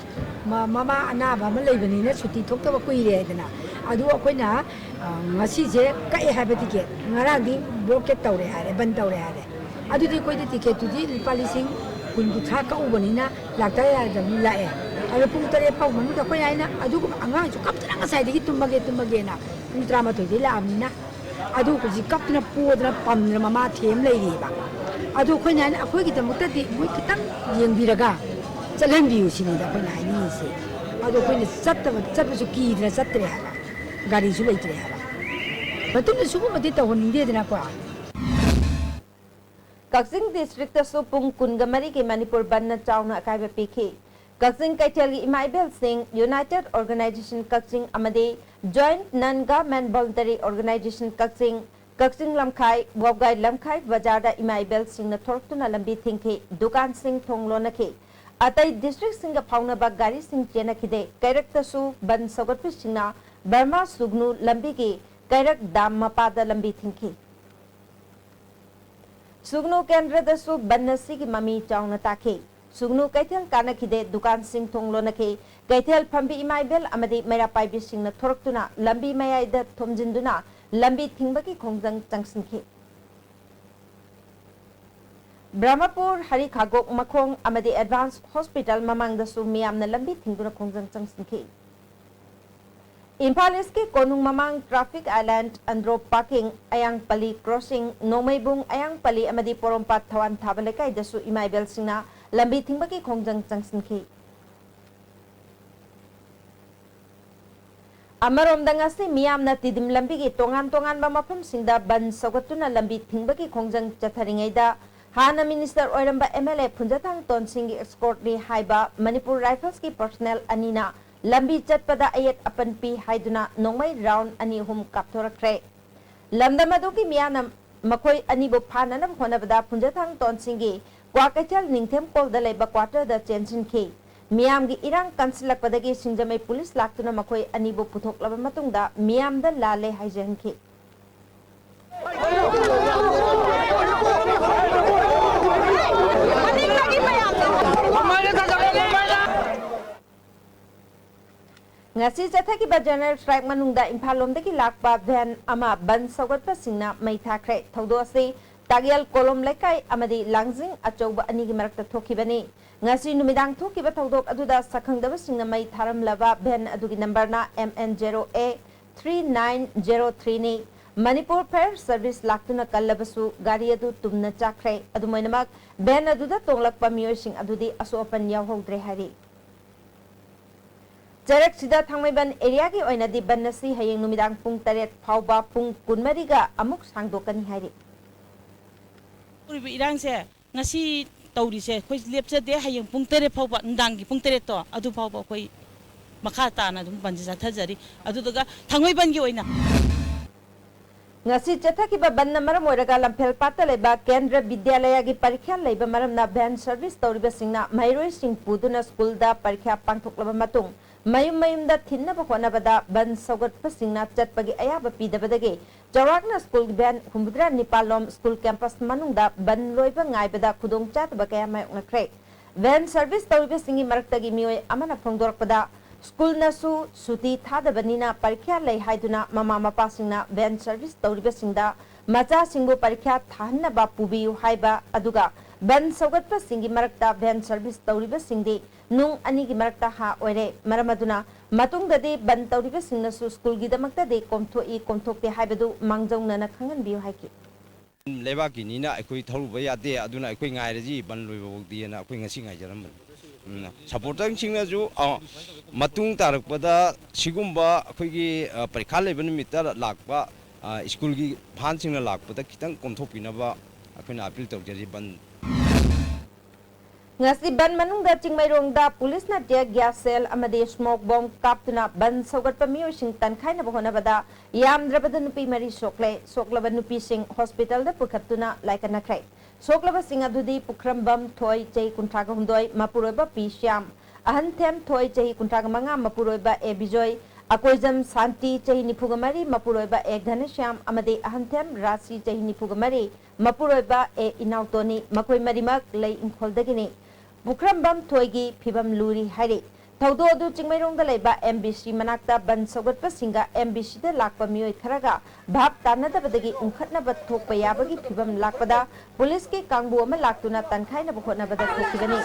ꯃ-, ꯃꯃꯥ ꯑꯅꯥꯕ ꯑꯃ ꯂꯩꯕꯅꯤꯅ ꯁꯨꯇꯤ ꯊꯣꯛꯇꯕ ꯀꯨꯏꯔꯦ ꯍꯥꯏꯗꯅ, ꯑꯗꯨ ꯑꯩꯈꯣꯏꯅ, ꯑ, ꯉꯁꯤꯁꯦ ꯀꯛꯑꯦ ꯍꯥꯏꯕ ꯇꯤꯀꯦꯠ, ꯉꯔꯥꯡꯗꯤ ꯕ꯭ꯂꯣꯀꯦꯠ ꯇꯧꯔꯦ ꯍꯥꯏꯔꯦ, ꯕꯟ ꯇꯧꯔꯦ ꯍꯥꯏꯔꯦ꯫ ꯑꯗꯨꯗꯤ ꯑꯩꯈꯣꯏꯗꯤ ꯇꯤꯀꯦꯠꯇꯨꯗꯤ ꯂꯨꯄꯥ ꯂꯤꯁꯤꯡ ꯀꯨꯟ ꯀꯨꯟꯊ꯭ꯔꯥ ꯀꯛꯎꯕꯅꯤꯅ ꯂꯥꯛꯇ ꯌꯥꯗꯕꯅꯤ ꯂꯥꯛꯑꯦ꯫ ꯑꯗꯣ ꯄꯨꯡ ꯇꯔꯦꯠ ꯐꯥꯎ ꯃꯅꯨꯡꯗ ꯑꯩꯈꯣꯏ ꯍꯥꯏꯅ ꯑꯗꯨꯒꯨꯝꯕ ꯑꯉꯥꯡꯁꯨ ꯀꯞꯇꯅ ꯉꯁꯥꯏꯗꯒꯤ ꯇꯨꯝꯃꯒꯦ ꯇꯨꯝꯃꯒꯦꯅ ꯄꯨꯡ ꯇꯔꯥꯃꯥꯊꯣꯏꯗꯩ ꯂꯥꯛꯑꯕꯅꯤꯅ ꯑꯗꯨ ꯍꯧꯖꯤꯛ ꯀꯞꯇꯅ ꯄꯣꯗꯅ ꯄꯝꯗꯅ ꯃꯃꯥ ꯊꯦꯝ ꯂꯩꯔꯤꯕ꯫ ꯑꯗꯣ ꯑꯩꯈꯣꯏꯅ ꯍꯥꯏꯅ ꯑꯩꯈꯣꯏꯒꯤꯗꯃꯛꯇꯗꯤ ꯃꯣꯏ ꯈꯤꯇꯪ ꯌꯦꯡꯕꯤꯔꯒ ꯆꯠꯍꯟꯕꯤꯌꯨ ꯁꯤꯅꯤꯗ ꯑꯩꯈꯣꯏꯅ ꯍꯥꯏꯅꯤꯡꯉꯤꯁꯦ꯫ ꯑꯗꯣ ꯑꯩꯈꯣꯏꯅ ꯆꯠꯇꯕ ꯆꯠꯄꯁꯨ ꯀꯤꯗꯅ ꯆꯠꯇ꯭ꯔꯦ ꯍꯥꯏꯕ꯫ ꯒꯥꯔꯤꯁꯨ ꯂꯩꯇ꯭ꯔꯦ ꯍꯥꯏꯕ꯫ ꯃꯇꯨꯡꯗ ꯁꯤꯒꯨꯝꯕꯗꯤ ꯇꯧꯍꯟꯅꯤꯡꯗꯦꯗꯅꯀꯣ꯫ ꯀꯛꯆꯤꯡ ꯗꯤꯁꯇ꯭ꯔꯤꯛꯇꯁꯨ ꯄꯨꯡ ꯀꯨꯟꯒ ꯃꯔꯤꯒꯤ ꯃꯅꯤꯄꯨꯔ ꯕꯟꯅ ꯆꯥꯎꯅ ꯑꯀꯥꯏꯕ ꯄꯤꯈꯤ꯫ ꯀꯛꯆꯤꯡ ꯀꯩꯊꯦꯜꯒꯤ ꯏꯃꯥ ꯏꯕꯦꯜꯁꯤꯡ, ꯌꯨꯅꯥꯏꯇꯦꯗ ꯑꯣꯔꯒꯅꯥꯏꯖꯦꯁꯟ ꯀꯛꯆꯤꯡ ꯑꯃꯗꯤ ꯖꯣꯏꯟꯠ ꯅꯟ ꯒꯚꯔꯟꯃꯦꯟꯠ ꯚꯣꯂꯨꯟꯇꯔꯤ ꯑꯣꯔꯒꯅꯥꯏꯖꯦꯁꯟ ꯀꯛꯆꯤꯡ, ꯀꯛꯆꯤꯡ ꯂꯝꯈꯥꯏ, ꯋꯥꯕꯒꯥꯏ ꯂꯝꯈꯥꯏ ꯕꯖꯥꯔꯗ ꯏꯃꯥ ꯏꯕꯦꯜꯁꯤꯡꯅ ꯊꯣꯔꯛꯇꯨꯅ ꯂꯝꯕꯤ ꯊꯤꯡꯈꯤ, ꯗꯨꯀꯥꯟꯁꯤꯡ ꯊꯣꯡ ꯂꯣꯟꯅꯈꯤ꯫ ꯑꯇꯩ ꯗꯤꯁꯇ꯭ꯔꯤꯛꯁꯤꯡꯒ ꯐꯥꯎꯅꯕ ꯒꯥꯔꯤꯁꯤꯡ ꯆꯦꯟꯅꯈꯤꯗꯦ꯫ ꯀꯩꯔꯛꯇꯁꯨ ꯕꯟ ꯁꯧꯒꯠꯄꯁꯤꯡꯅ ꯕꯔꯃꯥ ꯁꯨꯒꯅꯨ ꯂꯝꯕꯤꯒꯤ ꯀꯩꯔꯛ ꯗꯥꯝ ꯃꯄꯥꯗ ꯂꯝꯕꯤ ꯊꯤꯡꯈꯤ꯫ ꯁꯨꯒꯅꯨ ꯀꯦꯟꯗ꯭ꯔꯗꯁꯨ ꯕꯟ ꯑꯁꯤꯒꯤ ꯃꯃꯤ ꯆꯥꯎꯅ ꯇꯥꯈꯤ꯫ ꯁꯨꯒꯅꯨ ꯀꯩꯊꯦꯜ ꯀꯥꯟꯅꯈꯤꯗꯦ, ꯗꯨꯀꯥꯟꯁꯤꯡ ꯊꯣꯡ ꯂꯣꯟꯅꯈꯤ꯫ ꯀꯩꯊꯦꯜ ꯐꯝꯕꯤ ꯏꯃꯥ ꯏꯕꯦꯜ ꯑꯃꯗꯤ ꯃꯩꯔꯥ ꯄꯥꯏꯕꯤꯁꯤꯡꯅ ꯊꯣꯔꯛꯇꯨꯅ ꯂꯝꯕꯤ ꯃꯌꯥꯏꯗ ꯊꯣꯝꯖꯤꯟꯗꯨꯅ ꯂꯝꯕꯤ ꯊꯤꯡꯕꯒꯤ ꯈꯣꯡꯖꯪ ꯆꯪꯁꯤꯟꯈꯤ꯫ ꯕ꯭ꯔꯍꯃꯄꯨꯔ, ꯍꯔꯤꯈꯥꯒꯣꯛ ꯃꯈꯣꯡ ꯑꯃꯗꯤ ꯑꯦꯗꯚꯥꯟꯁ ꯍꯣꯁꯄꯤꯇꯥꯜ ꯃꯃꯥꯡꯗꯁꯨ ꯃꯤꯌꯥꯝꯅ ꯂꯝꯕꯤ ꯊꯤꯡꯗꯨꯅ ꯈꯣꯡꯖꯪ ꯆꯪꯁꯤꯟꯈꯤ꯫ ꯏꯝꯐꯥꯜ ꯏꯁꯀꯤ Konung Mamang traffic island, Andro parking, Ayangpalli crossing, Nongmeibung, Ayangpalli ꯑꯃꯗꯤ ꯄꯣꯔꯣꯝꯄꯥꯠ ꯊꯋꯥꯟ ꯊꯥꯕ ꯂꯩꯀꯥꯏꯗꯁꯨ ꯏꯃꯥ ꯏꯕꯦꯜꯁꯤꯡꯅ ꯂꯝꯕꯤ ꯊꯤꯡꯕꯒꯤ ꯈꯣꯡꯖꯪ ꯆꯪꯁꯤꯟꯈꯤ꯫ ꯑꯃꯔꯣꯝꯗ ꯉꯁꯤ ꯃꯤꯌꯥꯝꯅ ꯇꯤꯗꯤꯝ ꯂꯝꯕꯤꯒꯤ ꯇꯣꯉꯥꯟ ꯇꯣꯉꯥꯟꯕ ꯃꯐꯝꯁꯤꯡꯗ ꯕꯟ ꯁꯧꯒꯠꯇꯨꯅ ꯂꯝꯕꯤ ꯊꯤꯡꯕꯒꯤ ꯈꯣꯡꯖꯪ ꯆꯠꯊꯔꯤꯉꯩꯗ ꯍꯥꯟꯅ ꯃꯤꯅꯤꯁꯇꯔ ꯑꯣꯏꯔꯝꯕ ꯑꯦꯝ ꯑꯦꯜ ꯑꯦ ꯐꯨꯟꯖꯊꯥꯡ ꯇꯣꯟꯁꯤꯡꯒꯤ ꯑꯦꯁꯀꯣꯔꯠꯅꯤ ꯍꯥꯏꯕ ꯃꯅꯤꯄꯨꯔ ꯔꯥꯏꯐꯜꯁꯀꯤ ꯄꯔꯁꯅꯦꯜ ꯑꯅꯤꯅ ꯂꯝꯕꯤ ꯆꯠꯄꯗ ꯑꯌꯦꯠ ꯑꯄꯟ ꯄꯤ ꯍꯥꯏꯗꯨꯅ ꯅꯣꯡꯃꯩ ꯔꯥꯎꯟ ꯑꯅꯤ ꯑꯍꯨꯝ ꯀꯥꯞꯊꯣꯔꯛꯈ꯭ꯔꯦ꯫ ꯂꯝꯗꯝ ꯑꯗꯨꯒꯤ ꯃꯤꯌꯥꯝꯅ ꯃꯈꯣꯏ ꯑꯅꯤꯕꯨ ꯐꯥꯅꯅꯕ ꯍꯣꯠꯅꯕꯗ ꯐꯨꯟꯖꯊꯥꯡ ꯇꯣꯟꯁꯤꯡꯒꯤ ꯀ꯭ꯋꯥꯀꯩꯊꯦꯜ ꯅꯤꯡꯊꯦꯝ ꯀꯣꯜꯗ ꯂꯩꯕ ꯀ꯭ꯋꯥꯇꯔꯗ ꯆꯦꯟꯁꯤꯟꯈꯤ꯫ ꯃꯤꯌꯥꯝꯒꯤ ꯏꯔꯥꯡ ꯀꯟꯁꯤꯜꯂꯛꯄꯗꯒꯤ ꯁꯤꯡꯖꯃꯩ ꯄꯨꯂꯤꯁ ꯂꯥꯛꯇꯨꯅ ꯃꯈꯣꯏ ꯑꯅꯤꯕꯨ ꯄꯨꯊꯣꯛꯂꯕ ꯃꯇꯨꯡꯗ ꯃꯤꯌꯥꯝꯗ ꯂꯥꯜꯂꯦ ꯍꯥꯏꯖꯍꯟꯈꯤ꯫ ꯉꯁꯤ ꯆꯠꯊꯈꯤꯕ ꯖꯦꯅꯔꯦꯜ ꯁ꯭ꯇ꯭ꯔꯥꯏꯛ ꯃꯅꯨꯡꯗ ꯏꯝꯐꯥꯜ ꯂꯣꯝꯗꯒꯤ ꯂꯥꯛꯄ ꯚꯦꯟ ꯑꯃ ꯕꯟ ꯁꯧꯒꯠꯄꯁꯤꯡꯅ ꯃꯩ ꯊꯥꯈ꯭ꯔꯦ꯫ ꯊꯧꯗꯣꯛ ꯑꯁꯤ ꯇꯥꯒꯦꯜ ꯀꯣꯂꯣꯝ ꯂꯩꯀꯥꯏ ꯑꯃꯗꯤ ꯂꯥꯡꯖꯤꯡ ꯑꯆꯧꯕ ꯑꯅꯤꯒꯤ ꯃꯔꯛꯇ ꯊꯣꯛꯈꯤꯕꯅꯤ꯫ ꯉꯁꯤ ꯅꯨꯃꯤꯗꯥꯡ ꯊꯣꯛꯈꯤꯕ ꯊꯧꯗꯣꯛ ꯑꯗꯨꯗ ꯁꯛꯈꯪꯗꯕꯁꯤꯡꯅ ꯃꯩ ꯊꯥꯔꯝꯂꯕ ꯚꯦꯟ ꯑꯗꯨꯒꯤ ꯅꯝꯕꯔꯅ M N zero A three nine zero three ꯅꯤ꯫ ꯃꯅꯤꯄꯨꯔ ꯐꯥꯌꯔ ꯁꯔꯚꯤꯁ ꯂꯥꯛꯇꯨꯅ ꯀꯜꯂꯕꯁꯨ ꯒꯥꯔꯤ ꯑꯗꯨ ꯇꯨꯝꯅ ꯆꯥꯛꯈ꯭ꯔꯦ꯫ ꯑꯗꯨꯝ ꯑꯣꯏꯅꯃꯛ, ꯚꯦꯟ ꯑꯗꯨꯗ ꯇꯣꯡꯂꯛꯄ ꯃꯤꯑꯣꯏꯁꯤꯡ ꯑꯗꯨꯗꯤ ꯑꯁꯣꯛ ꯑꯄꯟ ꯌꯥꯎꯍꯧꯗ꯭ꯔꯦ ꯍꯥꯏꯔꯤ꯫ ꯆꯩꯔꯛꯁꯤꯗ ꯊꯥꯡꯃꯩꯕꯟ ꯑꯦꯔꯤꯌꯥꯒꯤ ꯑꯣꯏꯅꯗꯤ ꯕꯟ ꯑꯁꯤ ꯍꯌꯦꯡ ꯅꯨꯃꯤꯗꯥꯡ ꯄꯨꯡ ꯇꯔꯦꯠ ꯐꯥꯎꯕ ꯄꯨꯡ ꯀꯨꯟꯃꯔꯤꯒ ꯑꯃꯨꯛ ꯁꯥꯡꯗꯣꯛꯀꯅꯤ ꯍꯥꯏꯔꯤ꯫ ꯇꯧꯔꯤꯕ ꯏꯔꯥꯡꯁꯦ ꯉꯁꯤ ꯇꯧꯔꯤꯁꯦ ꯑꯩꯈꯣꯏ ꯂꯦꯞꯆꯗꯦ꯫ ꯍꯌꯦꯡ ꯄꯨꯡ ꯇꯔꯦꯠ ꯐꯥꯎꯕ, ꯅꯨꯡꯗꯥꯡꯒꯤ ꯄꯨꯡ ꯇꯔꯦꯠꯇꯣ ꯑꯗꯨ ꯐꯥꯎꯕ ꯑꯩꯈꯣꯏ ꯃꯈꯥ ꯇꯥꯅ ꯑꯗꯨꯝ ꯕꯟꯁꯦ ꯆꯠꯊꯖꯔꯤ꯫ ꯑꯗꯨꯗꯨꯒ ꯊꯥꯡꯃꯩꯕꯟꯒꯤ ꯑꯣꯏꯅ ꯉꯁꯤ ꯆꯠꯊꯈꯤꯕ ꯕꯟꯅ ꯃꯔꯝ ꯑꯣꯏꯔꯒ ꯂꯝꯐꯦꯜ ꯄꯥꯠꯇ ꯂꯩꯕ ꯀꯦꯟꯗ꯭ꯔ ꯕꯤꯗ꯭ꯌꯥꯂꯌꯒꯤ ꯄꯔꯤꯈ꯭ꯌꯥ ꯂꯩꯕ ꯃꯔꯝꯅ ꯚꯦꯟ ꯁꯔꯚꯤꯁ ꯇꯧꯔꯤꯕꯁꯤꯡꯅ ꯃꯍꯩꯔꯣꯏꯁꯤꯡ ꯄꯨꯗꯨꯅ ꯁ꯭ꯀꯨꯜꯗ ꯄꯔꯤꯈ꯭ꯌꯥ ꯄꯥꯡꯊꯣꯛꯂꯕ ꯃꯇꯨꯡ ꯃꯌꯨꯝ ꯃꯌꯨꯝꯗ ꯊꯤꯟꯅꯕ ꯍꯣꯠꯅꯕꯗ ꯕꯟ ꯁꯧꯒꯠꯄꯁꯤꯡꯅ ꯆꯠꯄꯒꯤ ꯑꯌꯥꯕ ꯄꯤꯗꯕꯗꯒꯤ ꯆꯥꯎꯔꯥꯛꯅ ꯁ꯭ꯀꯨꯜꯒꯤ ꯚꯦꯟ ꯍꯨꯝꯐꯨꯇꯔꯥ ꯅꯤꯄꯥꯜ ꯂꯣꯝ ꯁ꯭ꯀꯨꯜ ꯀꯦꯝꯄꯁ ꯃꯅꯨꯡꯗ ꯕꯟ ꯂꯣꯏꯕ ꯉꯥꯏꯕꯗ ꯈꯨꯗꯣꯡꯆꯥꯗꯕ ꯀꯌꯥ ꯃꯥꯌꯣꯛꯅꯈ꯭ꯔꯦ꯫ ꯚꯦꯟ ꯁꯔꯚꯤꯁ ꯇꯧꯔꯤꯕꯁꯤꯡꯒꯤ ꯃꯔꯛꯇꯒꯤ ꯃꯤꯑꯣꯏ ꯑꯃꯅ ꯐꯣꯡꯗꯣꯔꯛꯄꯗ, ꯁ꯭ꯀꯨꯜꯅꯁꯨ ꯁꯨꯇꯤ ꯊꯥꯗꯕꯅꯤꯅ ꯄꯔꯤꯈ꯭ꯌꯥ ꯂꯩ ꯍꯥꯏꯗꯨꯅ ꯃꯃꯥ ꯃꯄꯥꯁꯤꯡꯅ ꯚꯦꯟ ꯁꯔꯚꯤꯁ ꯇꯧꯔꯤꯕꯁꯤꯡꯗ ꯃꯆꯥꯁꯤꯡꯕꯨ ꯄꯔꯤꯈ꯭ꯌꯥ ꯊꯥꯍꯟꯅꯕ ꯄꯨꯕꯤꯌꯨ ꯍꯥꯏꯕ, ꯑꯗꯨꯒ ꯕꯟ ꯁꯧꯒꯠꯄꯁꯤꯡꯒꯤ ꯃꯔꯛꯇ ꯚꯦꯟ ꯁꯔꯚꯤꯁ ꯇꯧꯔꯤꯕꯁꯤꯡꯗꯤ ꯅꯨꯡ ꯑꯅꯤꯒꯤ ꯃꯔꯛꯇ ꯍꯥ ꯑꯣꯏꯔꯦ꯫ ꯃꯔꯝ ꯑꯗꯨꯅ ꯃꯇꯨꯡꯗꯗꯤ ꯕꯟ ꯇꯧꯔꯤꯕꯁꯤꯡꯅꯁꯨ ꯁ꯭ꯀꯨꯜꯒꯤꯗꯃꯛꯇꯗꯤ ꯀꯣꯝꯊꯣꯛꯏ ꯀꯣꯝꯊꯣꯛꯇꯦ ꯍꯥꯏꯕꯗꯨ ꯃꯥꯡꯖꯧꯅꯅ ꯈꯪꯍꯟꯕꯤꯌꯨ ꯍꯥꯏꯈꯤ꯫ ꯂꯩꯕꯥꯛꯀꯤꯅꯤꯅ ꯑꯩꯈꯣꯏ ꯊꯧꯔꯨꯕ ꯌꯥꯗꯦ, ꯑꯗꯨꯅ ꯑꯩꯈꯣꯏ ꯉꯥꯏꯔꯁꯤ ꯕꯟ ꯂꯣꯏꯕ ꯐꯥꯎꯗꯤꯅ ꯑꯩꯈꯣꯏ ꯉꯁꯤ ꯉꯥꯏꯖꯔꯝꯕꯅꯤ꯫ ꯎꯝ, ꯁꯄꯣꯔꯇꯔꯁꯤꯡꯅꯁꯨ, ꯑ, ꯃꯇꯨꯡ ꯇꯥꯔꯛꯄꯗ ꯁꯤꯒꯨꯝꯕ ꯑꯩꯈꯣꯏꯒꯤ, ꯑ, ꯄꯔꯤꯈꯥ ꯂꯩꯕ ꯅꯨꯃꯤꯠꯇ ꯂꯥꯛꯄ, ꯑ, ꯁ꯭ꯀꯨꯜꯒꯤ ꯐꯥꯟꯁꯤꯡꯅ ꯂꯥꯛꯄꯗ ꯈꯤꯇꯪ ꯀꯣꯝꯊꯣꯛꯄꯤꯅꯕ ꯑꯩꯈꯣꯏꯅ ꯑꯄꯤꯜ ꯇꯧꯖꯔꯤ꯫ ꯕꯟ ꯉꯁꯤ ꯕꯟ ꯃꯅꯨꯡꯗ ꯆꯤꯡꯃꯩꯔꯣꯡꯗ ꯄꯨꯂꯤꯁꯅ tear gas shell ꯑꯃꯗꯤ smoke bomb ꯀꯥꯞꯇꯨꯅ ꯕꯟ ꯁꯧꯒꯠꯄ ꯃꯤꯑꯣꯏꯁꯤꯡ ꯇꯟꯈꯥꯏꯅꯕ ꯍꯣꯠꯅꯕꯗ ꯌꯥꯝꯗ꯭ꯔꯕꯗ ꯅꯨꯄꯤ ꯃꯔꯤ ꯁꯣꯛꯂꯦ꯫ ꯁꯣꯛꯂꯕ ꯅꯨꯄꯤꯁꯤꯡ ꯍꯣꯁꯄꯤꯇꯥꯜꯗ ꯄꯨꯈꯠꯇꯨꯅ ꯂꯥꯏꯀꯠꯅꯈ꯭ꯔꯦ꯫ ꯁꯣꯛꯂꯕꯁꯤꯡ ꯑꯗꯨꯗꯤ ꯄꯨꯈ꯭ꯔꯝꯕꯝ ꯊꯣꯏ, ꯆꯍꯤ ꯀꯨꯟꯊ꯭ꯔꯥꯒ ꯍꯨꯝꯗꯣꯏ, ꯃꯄꯨꯔꯣꯏꯕ ꯄꯤ ꯁ꯭ꯌꯥꯝ, ꯑꯍꯟꯊꯦꯝ ꯊꯣꯏ, ꯆꯍꯤ ꯀꯨꯟꯊ꯭ꯔꯥꯒ ꯃꯉꯥ, ꯃꯄꯨꯔꯣꯏꯕ ꯑꯦ ꯕꯤꯖꯣꯏ, ꯑꯀꯣꯏꯖꯝ ꯁꯥꯟꯇꯤ, ꯆꯍꯤ ꯅꯤꯐꯨꯒ ꯃꯔꯤ, ꯃꯄꯨꯔꯣꯏꯕ ꯑꯦ ꯘꯅꯁ꯭ꯌꯥꯝ ꯑꯃꯗꯤ ꯑꯍꯟꯊꯦꯝ ꯔꯥꯁꯤ, ꯆꯍꯤ ꯅꯤꯐꯨꯒ ꯃꯔꯤ, ꯃꯄꯨꯔꯣꯏꯕ ꯑꯦ ꯏꯅꯥꯎꯇꯣꯟꯅꯤ꯫ ꯃꯈꯣꯏ ꯃꯔꯤꯃꯛ ꯂꯩ ꯏꯪꯈꯣꯜꯗꯒꯤꯅꯤ꯫ ꯄꯨꯈ꯭ꯔꯝꯕꯝ ꯊꯣꯏꯒꯤ ꯐꯤꯕꯝ ꯂꯨꯔꯤ ꯍꯥꯏꯔꯤ꯫ ꯊꯧꯗꯣꯛ ꯑꯗꯨ ꯆꯤꯡꯃꯩꯔꯣꯡꯗ ꯂꯩꯕ ꯑꯦꯝ ꯕꯤ ꯁꯤ ꯃꯅꯥꯛꯇ ꯕꯟ ꯁꯧꯒꯠꯄꯁꯤꯡꯒ ꯑꯦꯝ ꯕꯤ ꯁꯤꯗ ꯂꯥꯛꯄ ꯃꯤꯑꯣꯏ ꯈꯔꯒ ꯚꯥꯞ ꯇꯥꯅꯗꯕꯗꯒꯤ ꯎꯪꯈꯠꯅꯕ ꯊꯣꯛꯄ ꯌꯥꯕꯒꯤ ꯐꯤꯚꯝ ꯂꯥꯛꯄꯗ ꯄꯨꯂꯤꯁꯀꯤ ꯀꯥꯡꯕꯨ ꯑꯃ ꯂꯥꯛꯇꯨꯅ ꯇꯟꯈꯥꯏꯅꯕ ꯍꯣꯠꯅꯕꯗ ꯊꯣꯛꯈꯤꯕꯅꯤ꯫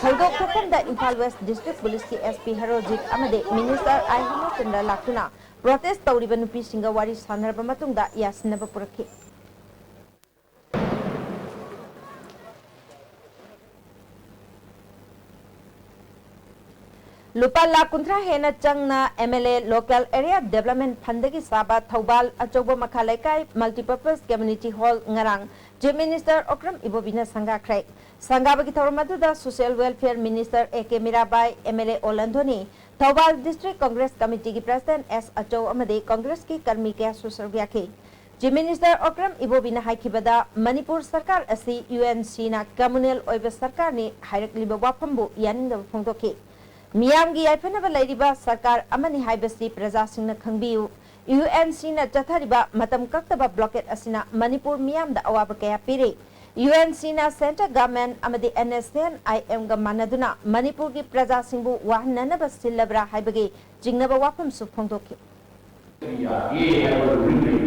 ꯊꯧꯗꯣꯛ ꯊꯣꯛꯐꯝꯗ ꯏꯝꯐꯥꯜ ꯋꯦꯁ ꯗꯤꯁꯇ꯭ꯔꯤꯛ ꯄꯨꯂꯤꯁꯀꯤ ꯑꯦꯁ ꯄꯤ ꯍꯦꯔꯣꯖꯤꯠ ꯑꯃꯗꯤ ꯃꯤꯅꯤꯁꯇꯔ ꯑꯥꯏ ꯍꯦꯃꯆꯟꯗ꯭ꯔ ꯂꯥꯛꯇꯨꯅ ꯄ꯭ꯔꯣꯇꯦꯁ ꯇꯧꯔꯤꯕ ꯅꯨꯄꯤꯁꯤꯡꯒ ꯋꯥꯔꯤ ꯁꯥꯟꯅꯔꯕ ꯃꯇꯨꯡꯗ ꯌꯥꯁꯤꯟꯅꯕ ꯄꯨꯔꯛꯈꯤ꯫ ꯂꯨꯄꯥ ꯂꯥꯈ ꯀꯨꯟꯊ꯭ꯔꯥ ꯍꯦꯟꯅ ꯆꯪꯅ M L A Local Area Development Fundꯗꯒꯤ ꯁꯥꯕ ꯊꯧꯕꯥꯜ ꯑꯆꯧꯕ ꯃꯈꯥ ꯂꯩꯀꯥꯏ Multipurpose Community Hall ꯉꯔꯥꯡ Chief Minister ꯑꯣꯀ꯭ꯔꯝ ꯏꯕꯣꯕꯤꯅ ꯁꯪꯒꯥꯈ꯭ꯔꯦ꯫ ꯁꯪꯒꯥꯕꯒꯤ ꯊꯧꯔꯝ ꯑꯗꯨꯗ Social Welfare Minister A K Mirabai, M L A ꯑꯣ ꯂꯟꯊꯣꯅꯤ, ꯊꯧꯕꯥꯜ District Congress Committeeꯒꯤ President ꯑꯦꯁ ꯑꯆꯧ ꯑꯃꯗꯤ Congressꯀꯤ ꯀꯔꯃꯤ ꯀꯌꯥꯁꯨ ꯁꯔꯨꯛ ꯌꯥꯈꯤ꯫ Chief Minister ꯑꯣꯀ꯭ꯔꯝ ꯏꯕꯣꯕꯤꯅ ꯍꯥꯏꯈꯤꯕꯗ, ꯃꯅꯤꯄꯨꯔ ꯁꯔꯀꯥꯔ ꯑꯁꯤ ꯌꯨ ꯑꯦꯟ ꯁꯤꯅ communal ꯑꯣꯏꯕ ꯁꯔꯀꯥꯔꯅꯤ ꯍꯥꯏꯔꯛꯂꯤꯕ ꯋꯥꯐꯝꯕꯨ ꯌꯥꯅꯤꯡꯗꯕ ꯐꯣꯡꯗꯣꯛꯈꯤ꯫ ꯃꯤꯌꯥꯝꯒꯤ ꯌꯥꯏꯐꯅꯕ ꯂꯩꯔꯤꯕ ꯁꯔꯀꯥꯔ ꯑꯃꯅꯤ ꯍꯥꯏꯕꯁꯤ ꯄ꯭ꯔꯖꯥꯁꯤꯡꯅ ꯈꯪꯕꯤꯌꯨ꯫ ꯌꯨ ꯑꯦꯟ ꯁꯤꯅ ꯆꯠꯊꯔꯤꯕ ꯃꯇꯝ ꯀꯛꯇꯕ blockade ꯑꯁꯤꯅ ꯃꯅꯤꯄꯨꯔ ꯃꯤꯌꯥꯝꯗ ꯑꯋꯥꯕ ꯀꯌꯥ ꯄꯤꯔꯤ꯫ ꯌꯨ ꯑꯦꯟ ꯁꯤꯅ Central Government ꯑꯃꯗꯤ ꯑꯦꯟ ꯑꯦꯁ ꯑꯦꯟ ꯑꯥꯏ ꯑꯦꯝꯒ ꯃꯥꯟꯅꯗꯨꯅ ꯃꯅꯤꯄꯨꯔꯒꯤ ꯄ꯭ꯔꯖꯥꯁꯤꯡꯕꯨ ꯋꯥꯍꯟꯅꯅꯕ ꯁꯤꯜꯂꯕ꯭ꯔꯥ ꯍꯥꯏꯕꯒꯤ ꯆꯤꯡꯅꯕ ꯋꯥꯐꯝꯁꯨ ꯐꯣꯡꯗꯣꯛꯈꯤ꯫ ꯌꯥꯗꯦ ꯍꯥꯏꯕ ruling ꯂꯩ꯫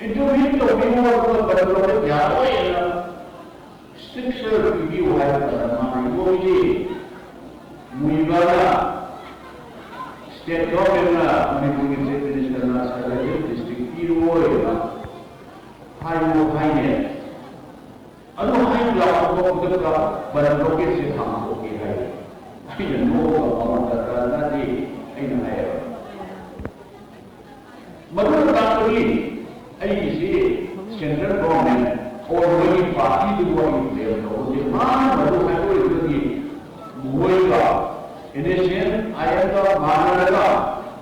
Intervene ꯇꯧꯕꯤꯌꯨ ꯍꯥꯏꯕ ꯃꯇꯝꯗ ꯌꯥꯔꯣꯏꯅ stricture ꯄꯤꯕꯤꯌꯨ ꯍꯥꯏꯕ ꯃꯇꯝꯗ ꯃꯥꯅ ꯏꯕꯣꯕꯤꯁꯤ ꯃꯨꯏꯕꯅ state governmentꯅ ꯃꯅꯤꯄꯨꯔꯒꯤ Chief Ministerꯅ Selected District ꯄꯤꯔꯣꯏꯅ ꯍꯥꯏꯌꯨ ꯍꯥꯏꯅꯦ꯫ ꯑꯗꯨ ꯍꯥꯏꯕ ꯂꯥꯛꯄ ꯈꯨꯗꯛꯇ ꯕꯟ blockade ꯁꯦ ꯍꯥꯡꯗꯣꯛꯀꯦ ꯍꯥꯏ꯫ ꯑꯩꯅ ꯅꯣꯛꯑꯒ ꯃꯃꯜ ꯗꯔꯀꯥꯔ ꯇꯥꯗꯦ ꯑꯩꯅ ꯍꯥꯏꯌꯦꯕ꯫ ꯃꯗꯨꯅ ꯇꯥꯛꯄꯗꯤ ꯑꯩꯒꯤꯁꯤ central government or ꯃꯣꯏꯒꯤ partyꯗꯨꯕꯨ ꯑꯩ blame ꯇꯧꯕꯁꯦ ꯃꯥꯅ ꯃꯗꯨ ꯍꯥꯏꯗꯣꯛꯏꯗꯨꯗꯤ ꯃꯈꯣꯏꯒ NSCN IM ꯒ ꯃꯥꯟꯅꯔꯒ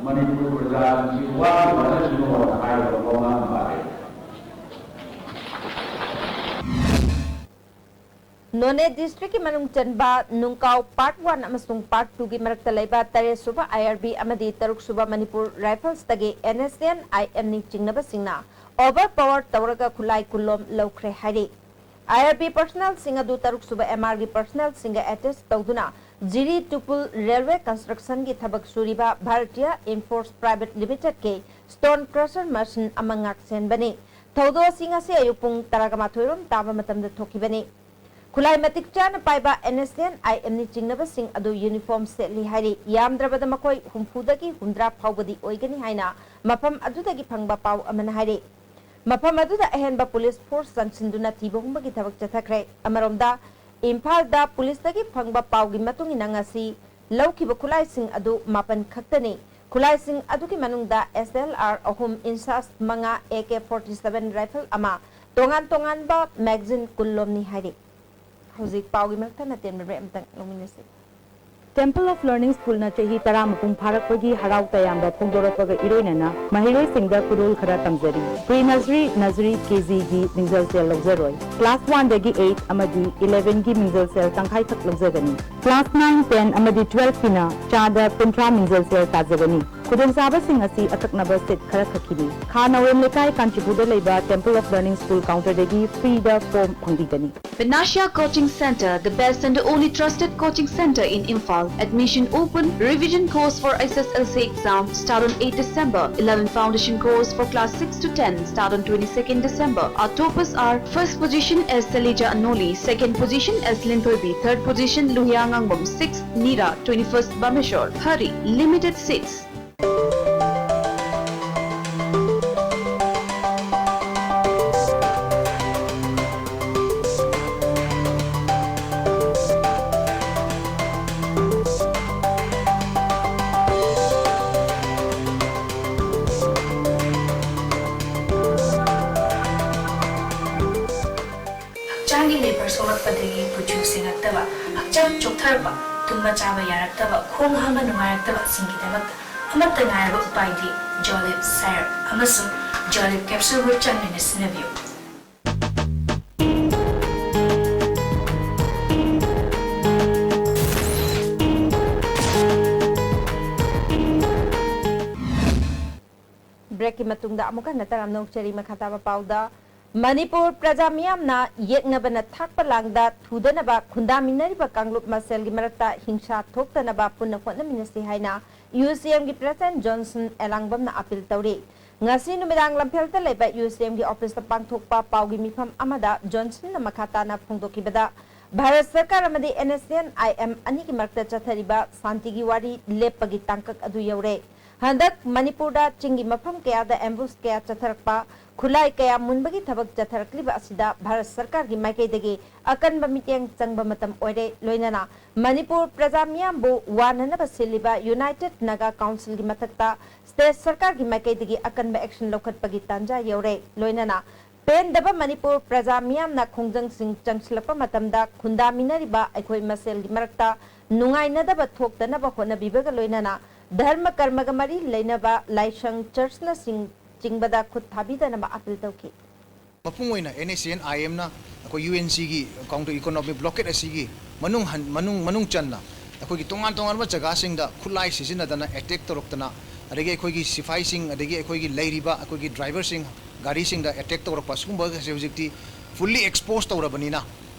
ꯃꯅꯤꯄꯨꯔ ꯄ꯭ꯔꯖꯥꯁꯤꯡꯁꯤ ꯋꯥꯅ ꯋꯥꯅꯁꯅꯨ ꯍꯥꯏꯅ ꯍꯥꯏꯔꯕ ꯋꯥꯉꯥꯡ ꯃꯥꯜꯂꯦ꯫ ꯅꯣꯅꯦ districtꯀꯤ ꯃꯅꯨꯡ ꯆꯟꯕ ꯅꯨꯡꯀꯥꯎ Part One ꯑꯃꯁꯨꯡ Part Twoꯒꯤ ꯃꯔꯛꯇ ꯂꯩꯕ ꯇꯔꯦꯠ ꯁꯨꯕ IRB ꯑꯃꯗꯤ ꯇꯔꯨꯛ ꯁꯨꯕ ꯃꯅꯤꯄꯨꯔ Riflesꯇꯒꯤ NSCN IMꯅꯤ ꯆꯤꯡꯅꯕꯁꯤꯡꯅ overpower ꯇꯧꯔꯒ ꯈꯨꯠꯂꯥꯏ ꯀꯨꯂꯣꯝ ꯂꯧꯈ꯭ꯔꯦ ꯍꯥꯏꯔꯤ꯫ IRB personnelꯁꯤꯡ ꯑꯗꯨ ꯇꯔꯨꯛꯁꯨꯕ MRꯒꯤ personnelꯁꯤꯡꯒ attach ꯇꯧꯗꯨꯅ ꯖꯤꯔꯤ ꯇꯨꯄꯨꯜ railway constructionꯒꯤ ꯊꯕꯛ ꯁꯨꯔꯤꯕ Bharatiya Infos Private Limitedꯀꯤ stone crusher machine ꯑꯃ ꯉꯥꯛꯁꯦꯟꯕꯅꯤ꯫ ꯊꯧꯗꯣꯛ ꯑꯁꯤ ꯉꯁꯤ ꯑꯌꯨꯛ ꯄꯨꯡ ꯇꯔꯥꯒ ꯃꯥꯊꯣꯏ ꯔꯣꯝ ꯇꯥꯕ ꯃꯇꯝꯗ ꯊꯣꯛꯈꯤꯕꯅꯤ꯫ ꯈꯨꯠꯂꯥꯏ ꯃꯇꯤꯛ ꯆꯥꯅ ꯄꯥꯏꯕ NSCN-IMꯅꯤ ꯆꯤꯡꯅꯕꯁꯤꯡ ꯑꯗꯨ uniform ꯁꯦꯠꯂꯤ ꯍꯥꯏꯔꯤ꯫ ꯌꯥꯝꯗ꯭ꯔꯕꯗ ꯃꯈꯣꯏ ꯍꯨꯝꯐꯨꯗꯒꯤ ꯍꯨꯝꯗ꯭ꯔꯥ ꯐꯥꯎꯕꯗꯤ ꯑꯣꯏꯒꯅꯤ ꯍꯥꯏꯅ ꯃꯐꯝ ꯑꯗꯨꯗꯒꯤ ꯐꯪꯕ ꯄꯥꯎ ꯑꯃꯅ ꯍꯥꯏꯔꯤ꯫ ꯃꯐꯝ ꯑꯗꯨꯗ ꯑꯍꯦꯟꯕ police force ꯆꯪꯁꯤꯟꯗꯨꯅ ꯊꯤꯕ ꯍꯨꯝꯕꯒꯤ ꯊꯕꯛ ꯆꯠꯊꯈ꯭ꯔꯦ꯫ ꯑꯃꯔꯣꯝꯗ, ꯏꯝꯐꯥꯜꯗ policeꯇꯒꯤ ꯐꯪꯕ ꯄꯥꯎꯒꯤ ꯃꯇꯨꯡ ꯏꯟꯅ ꯉꯁꯤ ꯂꯧꯈꯤꯕ ꯈꯨꯠꯂꯥꯏꯁꯤꯡ ꯑꯗꯨ ꯃꯥꯄꯟ ꯈꯛꯇꯅꯤ꯫ ꯈꯨꯠꯂꯥꯏꯁꯤꯡ ꯑꯗꯨꯒꯤ ꯃꯅꯨꯡꯗ SLR ꯑꯍꯨꯝ, INSAS ꯃꯉꯥ, AK forty seven rifle ꯑꯃ, ꯇꯣꯉꯥꯟ ꯇꯣꯉꯥꯟꯕ magazine ꯀꯨꯟ ꯂꯣꯝꯅꯤ ꯍꯥꯏꯔꯤ꯫ ꯍꯧꯖꯤꯛ ꯄꯥꯎꯒꯤ ꯃꯔꯛ ꯊꯠꯅ ꯇꯦꯟꯕ break ꯑꯃꯇꯪ ꯂꯧꯃꯤꯟꯅꯁꯤ꯫ Temple of Learning Schoolꯅ ꯆꯍꯤ ꯇꯔꯥ ꯃꯄꯨꯡ ꯐꯥꯔꯛꯄꯒꯤ ꯍꯔꯥꯎ ꯇꯌꯥꯝꯕ ꯐꯣꯡꯗꯣꯔꯛꯄꯒ ꯏꯔꯣꯏꯅꯅ ꯃꯍꯩꯔꯣꯏꯁꯤꯡꯗ ꯈꯨꯗꯣꯜ ꯈꯔ ꯇꯝꯖꯔꯤ꯫ Pre nursery, nursery, KGꯒꯤ ꯃꯤꯡꯖꯦꯜꯁꯦꯜ ꯂꯧꯖꯔꯣꯏ꯫ Class oneꯗꯒꯤ eight ꯑꯃꯗꯤ elevenꯒꯤ ꯃꯤꯡꯖꯦꯜꯁꯦꯜ ꯇꯪꯈꯥꯏꯈꯛ ꯂꯧꯖꯒꯅꯤ꯫ Class nine, ten ꯑꯃꯗꯤ twelveꯀꯤꯅ ꯆꯥꯗ ꯀꯨꯟꯊ꯭ꯔꯥ ꯃꯤꯡꯖꯦꯜꯁꯦꯜ ꯇꯥꯖꯒꯅꯤ꯫ ꯈꯨꯗꯣꯡꯆꯥꯕꯁꯤꯡ ꯑꯁꯤ ꯑꯀꯛꯅꯕ seat ꯈꯔꯈꯛꯀꯤꯅꯤ꯫ ꯈꯥ ꯅꯥꯎꯔꯦꯝ ꯂꯩꯀꯥꯏ, ꯀꯥꯟꯆꯤꯄꯨꯔꯗ ꯂꯩꯕ Temple of Learning School counterꯗꯒꯤ freeꯗ form ꯐꯪꯕꯤꯒꯅꯤ꯫ Vinashya Coaching Center, the best and only trusted coaching center in Imphal. Admission open. Revision course for SSLC exam start on eighth December. Eleven foundation course for class six to ten start on twenty-second December. Our toppers are: first position S Salija Anoli, second position S Linthoibi, third position Luhia Ngangbam, sixth Nira, twenty-first Bameshwar. Hurry, limited seats. ꯍꯛꯆꯥꯡꯒꯤ labour ꯁꯣꯛꯂꯛꯄꯗꯒꯤ ꯀꯨꯆꯨ ꯁꯦꯡꯉꯛꯇꯕ, ꯍꯛꯆꯥꯡ ꯆꯣꯛꯊꯔꯛꯄ, ꯇꯨꯝꯕ ꯆꯥꯕ ꯌꯥꯔꯛꯇꯕ, ꯈꯣꯡ ꯍꯥꯝꯕ ꯅꯨꯡꯉꯥꯏꯔꯛꯇꯕꯁꯤꯡꯒꯤꯗꯃꯛꯇ ꯑꯃꯠꯇ ꯉꯥꯏꯔꯕ ꯎꯄꯥꯏꯗꯤ ꯖꯣꯂꯤꯞ ꯁꯥꯏꯔꯞ ꯑꯃꯁꯨꯡ ꯖꯣꯂꯤꯞ ꯀꯦꯞꯁꯨꯜꯕꯨ ꯆꯥꯡ ꯅꯥꯏꯅ ꯁꯤꯖꯤꯟꯅꯕꯤꯌꯨ꯫ Breakꯀꯤ ꯃꯇꯨꯡꯗ ꯑꯃꯨꯛ ꯍꯟꯅ ꯇꯔꯥꯝꯅ ꯑꯣꯛꯆꯔꯤ꯫ ꯃꯈꯥ ꯇꯥꯕ ꯄꯥꯎꯗ ꯃꯅꯤꯄꯨꯔ ꯄ꯭ꯔꯖꯥ ꯃꯤꯌꯥꯝꯅ ꯌꯦꯛꯅꯕꯅ ꯊꯥꯛꯄ ꯂꯥꯡꯗ ꯊꯨꯗꯅꯕ ꯈꯨꯟꯗꯥꯃꯤꯟꯅꯔꯤꯕ ꯀꯥꯡꯂꯨꯞ ꯃꯁꯦꯜꯒꯤ ꯃꯔꯛꯇ ꯍꯤꯡꯁꯥ ꯊꯣꯛꯇꯅꯕ ꯄꯨꯟꯅ ꯍꯣꯠꯅꯃꯤꯟꯅꯁꯤ ꯍꯥꯏꯅ ꯌꯨ ꯁꯤ ꯑꯦꯝꯒꯤ ꯄ꯭ꯔꯁꯤꯗꯦꯟꯠ ꯖꯣꯟꯁꯟ ꯑꯦꯂꯥꯡꯕꯝꯅ ꯑꯄꯤꯜ ꯇꯧꯔꯤ꯫ ꯉꯁꯤ ꯅꯨꯃꯤꯗꯥꯡ ꯂꯝꯐꯦꯜꯗ ꯂꯩꯕ ꯌꯨ ꯁꯤ ꯑꯦꯝꯒꯤ ꯑꯣꯐꯤꯁꯇ ꯄꯥꯡꯊꯣꯛꯄ ꯄꯥꯎꯒꯤ ꯃꯤꯐꯝ ꯑꯃꯗ ꯖꯣꯟꯁꯟꯅ ꯃꯈꯥ ꯇꯥꯅ ꯐꯣꯡꯗꯣꯛꯈꯤꯕꯗ, ꯚꯥꯔꯠ ꯁꯔꯀꯥꯔ ꯑꯃꯗꯤ N S N I M ꯑꯅꯤꯒꯤ ꯃꯔꯛꯇ ꯆꯠꯊꯔꯤꯕ ꯁꯥꯟꯇꯤꯒꯤ ꯋꯥꯔꯤ ꯂꯦꯞꯄꯒꯤ ꯇꯥꯡꯀꯛ ꯑꯗꯨ ꯌꯧꯔꯦ꯫ ꯍꯟꯗꯛ ꯃꯅꯤꯄꯨꯔꯗ ꯆꯤꯡꯒꯤ ꯃꯐꯝ ꯀꯌꯥꯗ ꯑꯦꯝꯕꯨꯁ ꯀꯌꯥ ꯆꯠꯊꯔꯛꯄ, ꯈꯨꯠꯂꯥꯏ ꯀꯌꯥ ꯃꯨꯟꯕꯒꯤ ꯊꯕꯛ ꯆꯠꯊꯔꯛꯂꯤꯕ ꯑꯁꯤꯗ ꯚꯥꯔꯠ ꯁꯔꯀꯥꯔꯒꯤ ꯃꯥꯏꯀꯩꯗꯒꯤ ꯑꯀꯟꯕ ꯃꯤꯠꯌꯦꯡ ꯆꯪꯕ ꯃꯇꯝ ꯑꯣꯏꯔꯦ꯫ ꯂꯣꯏꯅꯅ ꯃꯅꯤꯄꯨꯔ ꯄ꯭ꯔꯖꯥ ꯃꯤꯌꯥꯝꯕꯨ ꯋꯥꯅꯅꯕ ꯁꯤꯜꯂꯤꯕ ꯌꯨꯅꯥꯏꯇꯦꯗ ꯅꯥꯒꯥ ꯀꯥꯎꯟꯁꯤꯜꯒꯤ ꯃꯊꯛꯇ ꯁ꯭ꯇꯦꯠ ꯁꯔꯀꯥꯔꯒꯤ ꯃꯥꯏꯀꯩꯗꯒꯤ ꯑꯀꯟꯕ ꯑꯦꯛꯁꯟ ꯂꯧꯈꯠꯄꯒꯤ ꯇꯥꯟꯖꯥ ꯌꯧꯔꯦ꯫ ꯂꯣꯏꯅꯅ ꯄꯦꯟꯗꯕ ꯃꯅꯤꯄꯨꯔ ꯄ꯭ꯔꯖꯥ ꯃꯤꯌꯥꯝꯅ ꯈꯣꯡꯖꯪꯁꯤꯡ ꯆꯪꯁꯤꯜꯂꯛꯄ ꯃꯇꯝꯗ ꯈꯨꯟꯗꯥꯃꯤꯟꯅꯔꯤꯕ ꯑꯩꯈꯣꯏ ꯃꯁꯦꯜꯒꯤ ꯃꯔꯛꯇ ꯅꯨꯡꯉꯥꯏꯅꯗꯕ ꯊꯣꯛꯇꯅꯕ ꯍꯣꯠꯅꯕꯤꯕꯒ ꯂꯣꯏꯅꯅ ꯙꯔꯃ ꯀꯔꯃꯒ ꯃꯔꯤ ꯂꯩꯅꯕ ꯂꯥꯏꯁꯪ, ꯆꯔꯆꯅꯆꯤꯡꯕꯗ ꯈꯨꯠ ꯊꯥꯕꯤꯗꯅꯕ ꯑꯄꯤꯜ ꯇꯧꯈꯤ꯫ ꯃꯄꯨꯡ ꯑꯣꯏꯅ ꯑꯦꯟ ꯑꯦꯁ ꯑꯦꯟ ꯑꯥꯏ ꯑꯦꯝꯅ ꯑꯩꯈꯣꯏ ꯌꯨ ꯑꯦꯟ ꯁꯤꯒꯤ ꯀꯥꯎꯟꯇꯔ ꯏꯀꯣꯅꯣꯃꯤꯛ ꯕ꯭ꯂꯣꯀꯦꯠ ꯑꯁꯤꯒꯤ ꯃꯅꯨꯡ ꯍꯟ-, ꯃꯅꯨꯡ, ꯃꯅꯨꯡ ꯆꯟꯅ ꯑꯩꯈꯣꯏꯒꯤ ꯇꯣꯉꯥꯟ ꯇꯣꯉꯥꯟꯕ ꯖꯒꯥꯁꯤꯡꯗ ꯈꯨꯠꯂꯥꯏ ꯁꯤꯖꯤꯟꯅꯗꯅ ꯑꯦꯇꯦꯛ ꯇꯧꯔꯛꯇꯅ, ꯑꯗꯒꯤ ꯑꯩꯈꯣꯏꯒꯤ ꯁꯤꯐꯥꯏꯁꯤꯡ, ꯑꯗꯒꯤ ꯑꯩꯈꯣꯏꯒꯤ ꯂꯩꯔꯤꯕ ꯑꯩꯈꯣꯏꯒꯤ ꯗ꯭ꯔꯥꯏꯚꯔꯁꯤꯡ, ꯒꯥꯔꯤꯁꯤꯡꯗ ꯑꯦꯇꯦꯛ ꯇꯧꯔꯛꯄ, ꯁꯤꯒꯨꯝꯕ ꯑꯁꯤ ꯍꯧꯖꯤꯛꯇꯤ ꯐꯨꯜꯂꯤ ꯑꯦꯛꯁꯄꯣꯖ ꯇꯧꯔꯕꯅꯤꯅ,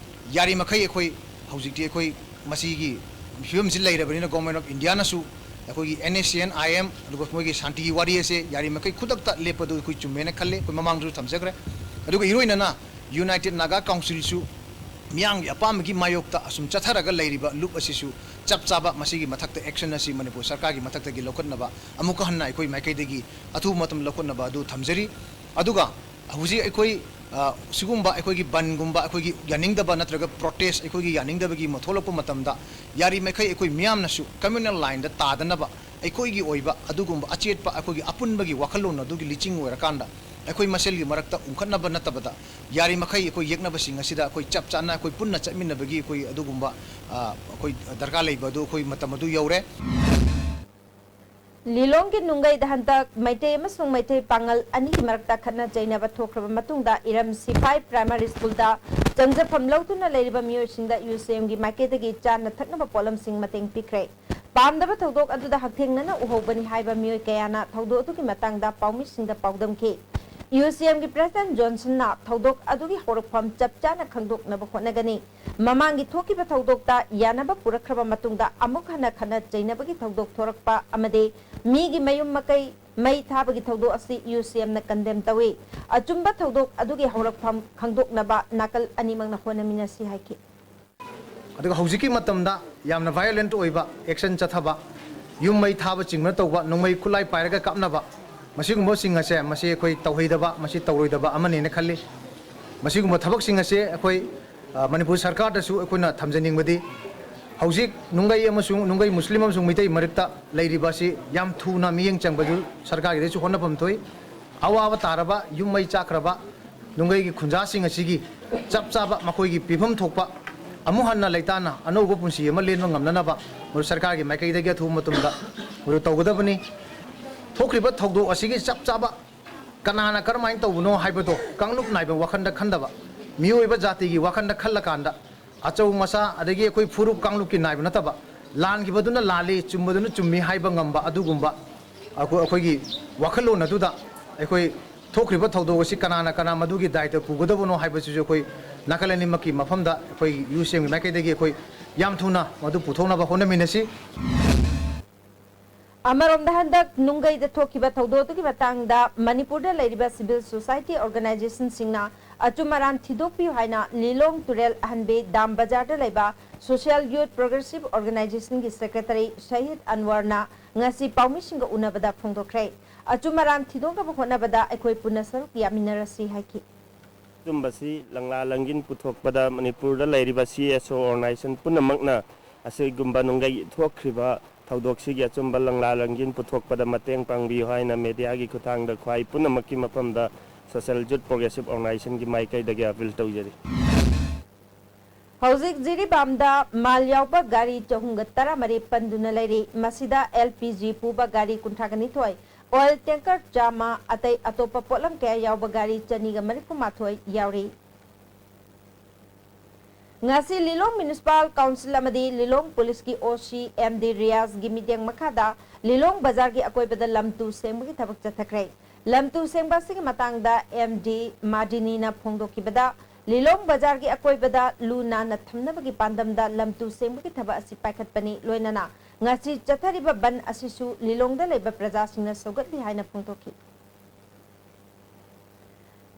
ꯌꯥꯔꯤꯃꯈꯩ ꯑꯩꯈꯣꯏ ꯍꯧꯖꯤꯛꯇꯤ ꯑꯩꯈꯣꯏ ꯃꯁꯤꯒꯤ ꯐꯤꯕꯝꯁꯤ ꯂꯩꯔꯕꯅꯤꯅ, ꯒꯣꯔꯃꯦꯟ ꯑꯣꯐ ꯏꯟꯗꯤꯌꯥꯅꯁꯨ ꯑꯩꯈꯣꯏꯒꯤ N S N I M, ꯑꯗꯨꯒ ꯃꯣꯏꯒꯤ ꯁꯥꯟꯇꯤꯒꯤ ꯋꯥꯔꯤ ꯑꯁꯦ ꯌꯥꯔꯤꯃꯈꯩ ꯈꯨꯗꯛꯇ ꯂꯦꯞꯄꯗꯨ ꯑꯩꯈꯣꯏ ꯆꯨꯝꯃꯦꯅ ꯈꯜꯂꯦ꯫ ꯑꯩꯈꯣꯏ ꯃꯃꯥꯡꯗꯁꯨ ꯊꯝꯖꯈ꯭ꯔꯦ꯫ ꯑꯗꯨꯒ ꯏꯔꯣꯏꯅꯅ ꯌꯨꯅꯥꯏꯇꯦꯗ ꯅꯥꯒꯥ ꯀꯥꯎꯟꯁꯤꯜꯁꯨ ꯃꯤꯌꯥꯝꯒꯤ ꯑꯄꯥꯝꯕꯒꯤ ꯃꯥꯌꯣꯛꯇ ꯑꯁꯨꯝ ꯆꯠꯊꯔꯒ ꯂꯩꯔꯤꯕ ꯂꯨꯞ ꯑꯁꯤꯁꯨ ꯆꯞ ꯆꯥꯕ ꯃꯁꯤꯒꯤ ꯃꯊꯛꯇ ꯑꯦꯛꯁꯟ ꯑꯁꯤ ꯃꯅꯤꯄꯨꯔ ꯁꯔꯀꯥꯔꯒꯤ ꯃꯊꯛꯇꯒꯤ ꯂꯧꯈꯠꯅꯕ ꯑꯃꯨꯛꯀ ꯍꯟꯅ ꯑꯩꯈꯣꯏ ꯃꯥꯏꯀꯩꯗꯒꯤ ꯑꯊꯨꯕ ꯃꯇꯝ ꯂꯧꯈꯠꯅꯕ ꯑꯗꯨ ꯊꯝꯖꯔꯤ꯫ ꯑꯗꯨꯒ ꯍꯧꯖꯤꯛ ꯑꯩꯈꯣꯏ, ꯑ, ꯁꯤꯒꯨꯝꯕ ꯑꯩꯈꯣꯏꯒꯤ ꯕꯟꯒꯨꯝꯕ, ꯑꯩꯈꯣꯏꯒꯤ ꯌꯥꯅꯤꯡꯗꯕ ꯅꯠꯇ꯭ꯔꯒ ꯄ꯭ꯔꯣꯇꯦꯁ ꯑꯩꯈꯣꯏꯒꯤ ꯌꯥꯅꯤꯡꯗꯕꯒꯤ ꯑꯃ ꯊꯣꯛꯂꯛꯄ ꯃꯇꯝꯗ, ꯌꯥꯔꯤꯃꯈꯩ ꯑꯩꯈꯣꯏ ꯃꯤꯌꯥꯝꯅꯁꯨ ꯀꯝꯃ꯭ꯌꯨꯅꯦꯜ ꯂꯥꯏꯟꯗ ꯇꯥꯗꯅꯕ, ꯑꯩꯈꯣꯏꯒꯤ ꯑꯣꯏꯕ ꯑꯗꯨꯒꯨꯝꯕ ꯑꯆꯦꯠꯄ ꯑꯩꯈꯣꯏꯒꯤ ꯑꯄꯨꯟꯕꯒꯤ ꯋꯥꯈꯜꯂꯣꯟ ꯑꯗꯨꯒꯤ ꯂꯤꯆꯤꯡ ꯑꯣꯏꯔꯀꯥꯟꯗ, ꯑꯩꯈꯣꯏ ꯃꯁꯦꯜꯒꯤ ꯃꯔꯛꯇ ꯎꯪꯈꯠꯅꯕ ꯅꯠꯇꯕꯗ, ꯌꯥꯔꯤꯃꯈꯩ ꯑꯩꯈꯣꯏ ꯌꯦꯛꯅꯕꯁꯤꯡ ꯑꯁꯤꯗ ꯑꯩꯈꯣꯏ ꯆꯞ ꯆꯥꯅ ꯑꯩꯈꯣꯏ ꯄꯨꯟꯅ ꯆꯠꯃꯤꯟꯅꯕꯒꯤ ꯑꯩꯈꯣꯏ ꯑꯗꯨꯒꯨꯝꯕ, ꯑ, ꯑꯩꯈꯣꯏ ꯗꯔꯀꯥꯔ ꯂꯩꯕ ꯑꯗꯨ ꯑꯩꯈꯣꯏ ꯃꯇꯝ ꯑꯗꯨ ꯌꯧꯔꯦ꯫ ꯂꯤꯂꯣꯡꯒꯤ ꯅꯨꯡꯒꯩꯗ ꯍꯟꯗꯛ ꯃꯩꯇꯩ ꯑꯃꯁꯨꯡ ꯃꯩꯇꯩ ꯄꯥꯉꯜ ꯑꯅꯤꯒꯤ ꯃꯔꯛꯇ ꯈꯠꯅ ꯆꯩꯅꯕ ꯊꯣꯛꯈ꯭ꯔꯕ ꯃꯇꯨꯡꯗ, ꯏꯔꯝ ꯁꯤꯐꯥꯏ ꯄ꯭ꯔꯥꯏꯃꯥꯔꯤ ꯁ꯭ꯀꯨꯜꯗ ꯆꯪꯖꯐꯝ ꯂꯧꯗꯨꯅ ꯂꯩꯔꯤꯕ ꯃꯤꯑꯣꯏꯁꯤꯡꯗ ꯌꯨ ꯁꯤ ꯑꯦꯝꯒꯤ ꯃꯥꯏꯀꯩꯗꯒꯤ ꯆꯥꯅ ꯊꯛꯅꯕ ꯄꯣꯠꯂꯝꯁꯤꯡ ꯃꯇꯦꯡ ꯄꯤꯈ꯭ꯔꯦ꯫ ꯄꯥꯝꯗꯕ ꯊꯧꯗꯣꯛ ꯑꯗꯨꯗ ꯍꯛꯊꯦꯡꯅꯅ ꯎꯍꯧꯕꯅꯤ ꯍꯥꯏꯕ ꯃꯤꯑꯣꯏ ꯀꯌꯥꯅ ꯊꯧꯗꯣꯛ ꯑꯗꯨꯒꯤ ꯃꯇꯥꯡꯗ ꯄꯥꯎꯃꯤꯁꯤꯡꯗ ꯄꯥꯎꯗꯝꯈꯤ꯫ ꯌꯨ ꯁꯤ ꯑꯦꯝꯒꯤ ꯄ꯭ꯔꯦꯁꯤꯗꯦꯟꯠ ꯖꯣꯟꯁꯟꯅ ꯊꯧꯗꯣꯛ ꯑꯗꯨꯒꯤ ꯍꯧꯔꯛꯐꯝ ꯆꯞ ꯆꯥꯅ ꯈꯪꯗꯣꯛꯅꯕ ꯍꯣꯠꯅꯒꯅꯤ꯫ ꯃꯃꯥꯡꯒꯤ ꯊꯣꯛꯈꯤꯕ ꯊꯧꯗꯣꯛꯇ ꯌꯥꯅꯕ ꯄꯨꯔꯛꯈ꯭ꯔꯕ ꯃꯇꯨꯡꯗ ꯑꯃꯨꯛ ꯍꯟꯅ ꯈꯠꯅ ꯆꯩꯅꯕꯒꯤ ꯊꯧꯗꯣꯛ ꯊꯣꯔꯛꯄ ꯑꯃꯗꯤ ꯃꯤꯒꯤ ꯃꯌꯨꯝ ꯃꯀꯩ ꯃꯩ ꯊꯥꯕꯒꯤ ꯊꯧꯗꯣꯛ ꯑꯁꯤ ꯌꯨ ꯁꯤ ꯑꯦꯝꯅ ꯀꯟꯗꯦꯝ ꯇꯧꯏ꯫ ꯑꯆꯨꯝꯕ ꯊꯧꯗꯣꯛ ꯑꯗꯨꯒꯤ ꯍꯧꯔꯛꯐꯝ ꯈꯪꯗꯣꯛꯅꯕ ꯅꯥꯀꯜ ꯑꯅꯤꯃꯛꯅ ꯍꯣꯠꯅꯃꯤꯟꯅꯁꯤ ꯍꯥꯏꯈꯤ꯫ ꯑꯗꯨꯒ ꯍꯧꯖꯤꯛꯀꯤ ꯃꯇꯝꯗ ꯌꯥꯝꯅ ꯚꯥꯏꯑꯣꯂꯦꯟꯠ ꯑꯣꯏꯕ ꯑꯦꯛꯁꯟ ꯆꯠꯊꯕ, ꯌꯨꯝ ꯃꯩ ꯊꯥꯕ ꯆꯤꯡꯕꯅ ꯇꯧꯕ, ꯅꯣꯡꯃꯩ ꯈꯨꯠꯂꯥꯏ ꯄꯥꯏꯔꯒ ꯀꯥꯞꯅꯕ, ꯃꯁꯤꯒꯨꯝꯕꯁꯤꯡ ꯑꯁꯦ, ꯃꯁꯤ ꯑꯩꯈꯣꯏ ꯇꯧꯍꯩꯗꯕ, ꯃꯁꯤ ꯇꯧꯔꯣꯏꯗꯕ ꯑꯃꯅꯦꯅ ꯈꯜꯂꯤ꯫ ꯃꯁꯤꯒꯨꯝꯕ ꯊꯕꯛꯁꯤꯡ ꯑꯁꯦ ꯑꯩꯈꯣꯏ, ꯑ, ꯃꯅꯤꯄꯨꯔ ꯁꯔꯀꯥꯔꯗꯁꯨ ꯑꯩꯈꯣꯏꯅ ꯊꯝꯖꯅꯤꯡꯕꯗꯤ, ꯍꯧꯖꯤꯛ ꯅꯨꯡꯒꯩ ꯑꯃꯁꯨꯡ ꯅꯨꯡꯒꯩ ꯃꯨꯁꯂꯤꯝ ꯑꯃꯁꯨꯡ ꯃꯤꯇꯩ ꯃꯔꯛꯇ ꯂꯩꯔꯤꯕ ꯑꯁꯤ ꯌꯥꯝ ꯊꯨꯅ ꯃꯤꯠꯌꯦꯡ ꯆꯪꯕꯗꯨ ꯁꯔꯀꯥꯔꯒꯤꯗꯩꯁꯨ ꯍꯣꯠꯅꯐꯝ ꯊꯣꯛꯏ꯫ ꯑꯋꯥꯕ ꯇꯥꯔꯕ, ꯌꯨꯝ ꯃꯩ ꯆꯥꯛꯈ꯭ꯔꯕ ꯅꯨꯡꯒꯩꯒꯤ ꯈꯨꯟꯖꯥꯁꯤꯡ ꯑꯁꯤꯒꯤ ꯆꯞ ꯆꯥꯕ ꯃꯈꯣꯏꯒꯤ ꯄꯤꯐꯝ ꯊꯣꯛꯄ ꯑꯃꯨꯛ ꯍꯟꯅ ꯂꯩꯇꯥꯅ ꯑꯅꯧꯕ ꯄꯨꯟꯁꯤ ꯑꯃ ꯂꯦꯟꯕ ꯉꯝꯅꯅꯕ ꯃꯗꯨ ꯁꯔꯀꯥꯔꯒꯤ ꯃꯥꯏꯀꯩꯗꯒꯤ ꯑꯊꯨꯕ ꯃꯇꯝꯗ ꯃꯗꯨ ꯇꯧꯒꯗꯕꯅꯤ꯫ ꯊꯣꯛꯈ꯭ꯔꯤꯕ ꯊꯧꯗꯣꯛ ꯑꯁꯤꯒꯤ ꯆꯞ ꯆꯥꯕ ꯀꯅꯥꯅ ꯀꯔꯝꯍꯥꯏꯅ ꯇꯧꯕꯅꯣ ꯍꯥꯏꯕꯗꯣ ꯀꯥꯡꯂꯨꯞ ꯅꯥꯏꯕ ꯋꯥꯈꯜꯗ ꯈꯟꯗꯕ, ꯃꯤꯑꯣꯏꯕ ꯖꯥꯇꯤꯒꯤ ꯋꯥꯈꯜꯗ ꯈꯜꯂꯀꯥꯟꯗ ꯑꯆꯧ ꯃꯆꯥ ꯑꯗꯒꯤ ꯑꯩꯈꯣꯏ ꯐꯨꯔꯨꯞ ꯀꯥꯡꯂꯨꯞꯀꯤ ꯅꯥꯏꯕ ꯅꯠꯇꯕ, ꯂꯥꯟꯈꯤꯕꯗꯨꯅ ꯂꯥꯜꯂꯤ, ꯆꯨꯝꯕꯗꯨꯅ ꯆꯨꯝꯃꯤ ꯍꯥꯏꯕ ꯉꯝꯕ ꯑꯗꯨꯒꯨꯝꯕ ꯑꯩꯈꯣꯏ, ꯑꯩꯈꯣꯏꯒꯤ ꯋꯥꯈꯜꯂꯣꯟ ꯑꯗꯨꯗ ꯑꯩꯈꯣꯏ ꯊꯣꯛꯈ꯭ꯔꯤꯕ ꯊꯧꯗꯣꯛ ꯑꯁꯤ ꯀꯅꯥꯅ ꯀꯅꯥ ꯃꯗꯨꯒꯤ ꯗꯥꯏꯇ ꯄꯨꯒꯗꯕꯅꯣ ꯍꯥꯏꯕꯁꯤꯁꯨ ꯑꯩꯈꯣꯏ ꯅꯥꯀꯜ ꯑꯅꯤꯃꯛꯀꯤ ꯃꯐꯝꯗ ꯑꯩꯈꯣꯏ ꯌꯨ ꯁꯤ ꯑꯦꯝꯒꯤ ꯃꯥꯏꯀꯩꯗꯒꯤ ꯑꯩꯈꯣꯏ ꯌꯥꯝ ꯊꯨꯅ ꯃꯗꯨ ꯄꯨꯊꯣꯛꯅꯕ ꯍꯣꯠꯅꯃꯤꯟꯅꯁꯤ꯫ ꯑꯃꯔꯣꯝꯗ, ꯍꯟꯗꯛ ꯅꯨꯡꯒꯩꯗ ꯊꯣꯛꯈꯤꯕ ꯊꯧꯗꯣꯛ ꯑꯗꯨꯒꯤ ꯃꯇꯥꯡꯗ ꯃꯅꯤꯄꯨꯔꯗ ꯂꯩꯔꯤꯕ ꯁꯤꯚꯤꯜ ꯁꯣꯁꯥꯏꯇꯤ ꯑꯣꯔꯒꯅꯥꯏꯖꯦꯁꯟꯁꯤꯡꯅ ꯑꯆꯨꯝ ꯑꯔꯥꯟ ꯊꯤꯗꯣꯛꯄꯤꯌꯨ ꯍꯥꯏꯅ ꯂꯤꯂꯣꯡ ꯇꯨꯔꯦꯜ ꯑꯍꯟꯕꯤ ꯗꯥꯝ ꯕꯖꯥꯔꯗ ꯂꯩꯕ ꯁꯣꯁꯤꯌꯦꯜ ꯌꯨꯠ ꯄ꯭ꯔꯣꯒ꯭ꯔꯦꯁꯤꯚ ꯑꯣꯔꯒꯅꯥꯏꯖꯦꯁꯟꯒꯤ ꯁꯦꯀ꯭ꯔꯦꯇꯔꯤ ꯁꯍꯤꯗ ꯑꯟꯋꯔꯅ ꯉꯁꯤ ꯄꯥꯎꯃꯤꯁꯤꯡꯒ ꯎꯅꯕꯗ ꯐꯣꯡꯗꯣꯛꯈ꯭ꯔꯦ꯫ ꯑꯆꯨꯝ ꯑꯔꯥꯟ ꯊꯤꯗꯣꯛꯅꯕ ꯍꯣꯠꯅꯕꯗ ꯑꯩꯈꯣꯏ ꯄꯨꯟꯅ ꯁꯔꯨꯛ ꯌꯥꯃꯤꯟꯅꯔꯁꯤ ꯍꯥꯏꯈꯤ꯫ ꯑꯆꯨꯝꯕꯁꯤ ꯂꯪꯂꯥ ꯂꯪꯒꯤꯟ ꯄꯨꯊꯣꯛꯄꯗ ꯃꯅꯤꯄꯨꯔꯗ ꯂꯩꯔꯤꯕ ꯁꯤ ꯑꯦꯁ ꯑꯣ ꯑꯣꯔꯒꯅꯥꯏꯖꯦꯁꯟ ꯄꯨꯝꯅꯃꯛꯅ ꯑꯁꯤꯒꯨꯝꯕ ꯅꯨꯡꯒꯩ ꯊꯣꯛꯈ꯭ꯔꯤꯕ ꯊꯧꯗꯣꯛꯁꯤꯒꯤ ꯑꯆꯨꯝꯕ ꯂꯪꯂꯥ ꯂꯪꯒꯤꯟ ꯄꯨꯊꯣꯛꯄꯗ ꯃꯇꯦꯡ ꯄꯥꯡꯕꯤꯌꯨ ꯍꯥꯏꯅ ꯃꯦꯗꯤꯌꯥꯒꯤ ꯈꯨꯠꯊꯥꯡꯗ ꯈ꯭ꯋꯥꯏ ꯄꯨꯝꯅꯃꯛꯀꯤ ꯃꯐꯝꯗ ꯁꯣꯁꯤꯌꯦꯜ ꯌꯨꯠ ꯄ꯭ꯔꯣꯒ꯭ꯔꯦꯁꯤꯚ ꯑꯣꯔꯒꯅꯥꯏꯖꯦꯁꯟꯒꯤ ꯃꯥꯏꯀꯩꯗꯒꯤ ꯑꯄꯤꯜ ꯇꯧꯖꯔꯤ꯫ ꯍꯧꯖꯤꯛ ꯖꯤꯔꯤꯕꯥꯝꯗ ꯃꯥꯜ ꯌꯥꯎꯕ ꯒꯥꯔꯤ ꯆꯍꯨꯝꯒ ꯇꯔꯥꯃꯔꯤ ꯄꯟꯗꯨꯅ ꯂꯩꯔꯤ꯫ ꯃꯁꯤꯗ ꯑꯦꯜ ꯄꯤ ꯖꯤ ꯄꯨꯕ ꯒꯥꯔꯤ ꯀꯨꯟꯊ꯭ꯔꯥꯒ ꯅꯤꯊꯣꯏ, ꯑꯣꯏꯜ ꯇꯦꯡꯀꯔ ꯆꯥꯝꯃ, ꯑꯇꯩ ꯑꯇꯣꯞꯄ ꯄꯣꯠꯂꯝ ꯀꯌꯥ ꯌꯥꯎꯕ ꯒꯥꯔꯤ ꯆꯅꯤꯒ ꯃꯔꯤꯐꯨ ꯃꯥꯊꯣꯏ ꯌꯥꯎꯔꯤ꯫ ꯉꯁꯤ ꯂꯤꯂꯣꯡ ꯃ꯭ꯌꯨꯅꯤꯁꯤꯄꯥꯜ ꯀꯥꯎꯟꯁꯤꯜ ꯑꯃꯗꯤ ꯂꯤꯂꯣꯡ ꯄꯨꯂꯤꯁꯀꯤ ꯑꯣ ꯁꯤ ꯑꯦꯝ ꯗꯤ ꯔꯤꯌꯥꯖꯒꯤ ꯃꯤꯠꯌꯦꯡ ꯃꯈꯥꯗ ꯂꯤꯂꯣꯡ ꯕꯖꯥꯔꯒꯤ ꯑꯀꯣꯏꯕꯗ ꯂꯝ ꯇꯨ ꯁꯦꯡꯕꯒꯤ ꯊꯕꯛ ꯆꯠꯊꯈ꯭ꯔꯦ꯫ ꯂꯝꯇꯨ ꯁꯦꯡꯕ ꯑꯁꯤꯒꯤ ꯃꯇꯥꯡꯗ ꯑꯦꯝ ꯗꯤ ꯃꯥꯗꯤꯅꯤꯅ ꯐꯣꯡꯗꯣꯛꯈꯤꯕꯗ, ꯂꯤꯂꯣꯡ ꯕꯖꯥꯔꯒꯤ ꯑꯀꯣꯏꯕꯗ ꯂꯨ ꯅꯥꯟꯅ ꯊꯝꯅꯕꯒꯤ ꯄꯥꯟꯗꯝꯗ ꯂꯝꯇꯨ ꯁꯦꯡꯕꯒꯤ ꯊꯕꯛ ꯑꯁꯤ ꯄꯥꯏꯈꯠꯄꯅꯤ, ꯂꯣꯏꯅꯅ ꯉꯁꯤ ꯆꯠꯊꯔꯤꯕ ꯕꯟ ꯑꯁꯤꯁꯨ ꯂꯤꯂꯣꯡꯗ ꯂꯩꯕ ꯄ꯭ꯔꯖꯥꯁꯤꯡꯅ ꯁꯧꯒꯠꯂꯤ ꯍꯥꯏꯅ ꯐꯣꯡꯗꯣꯛꯈꯤ꯫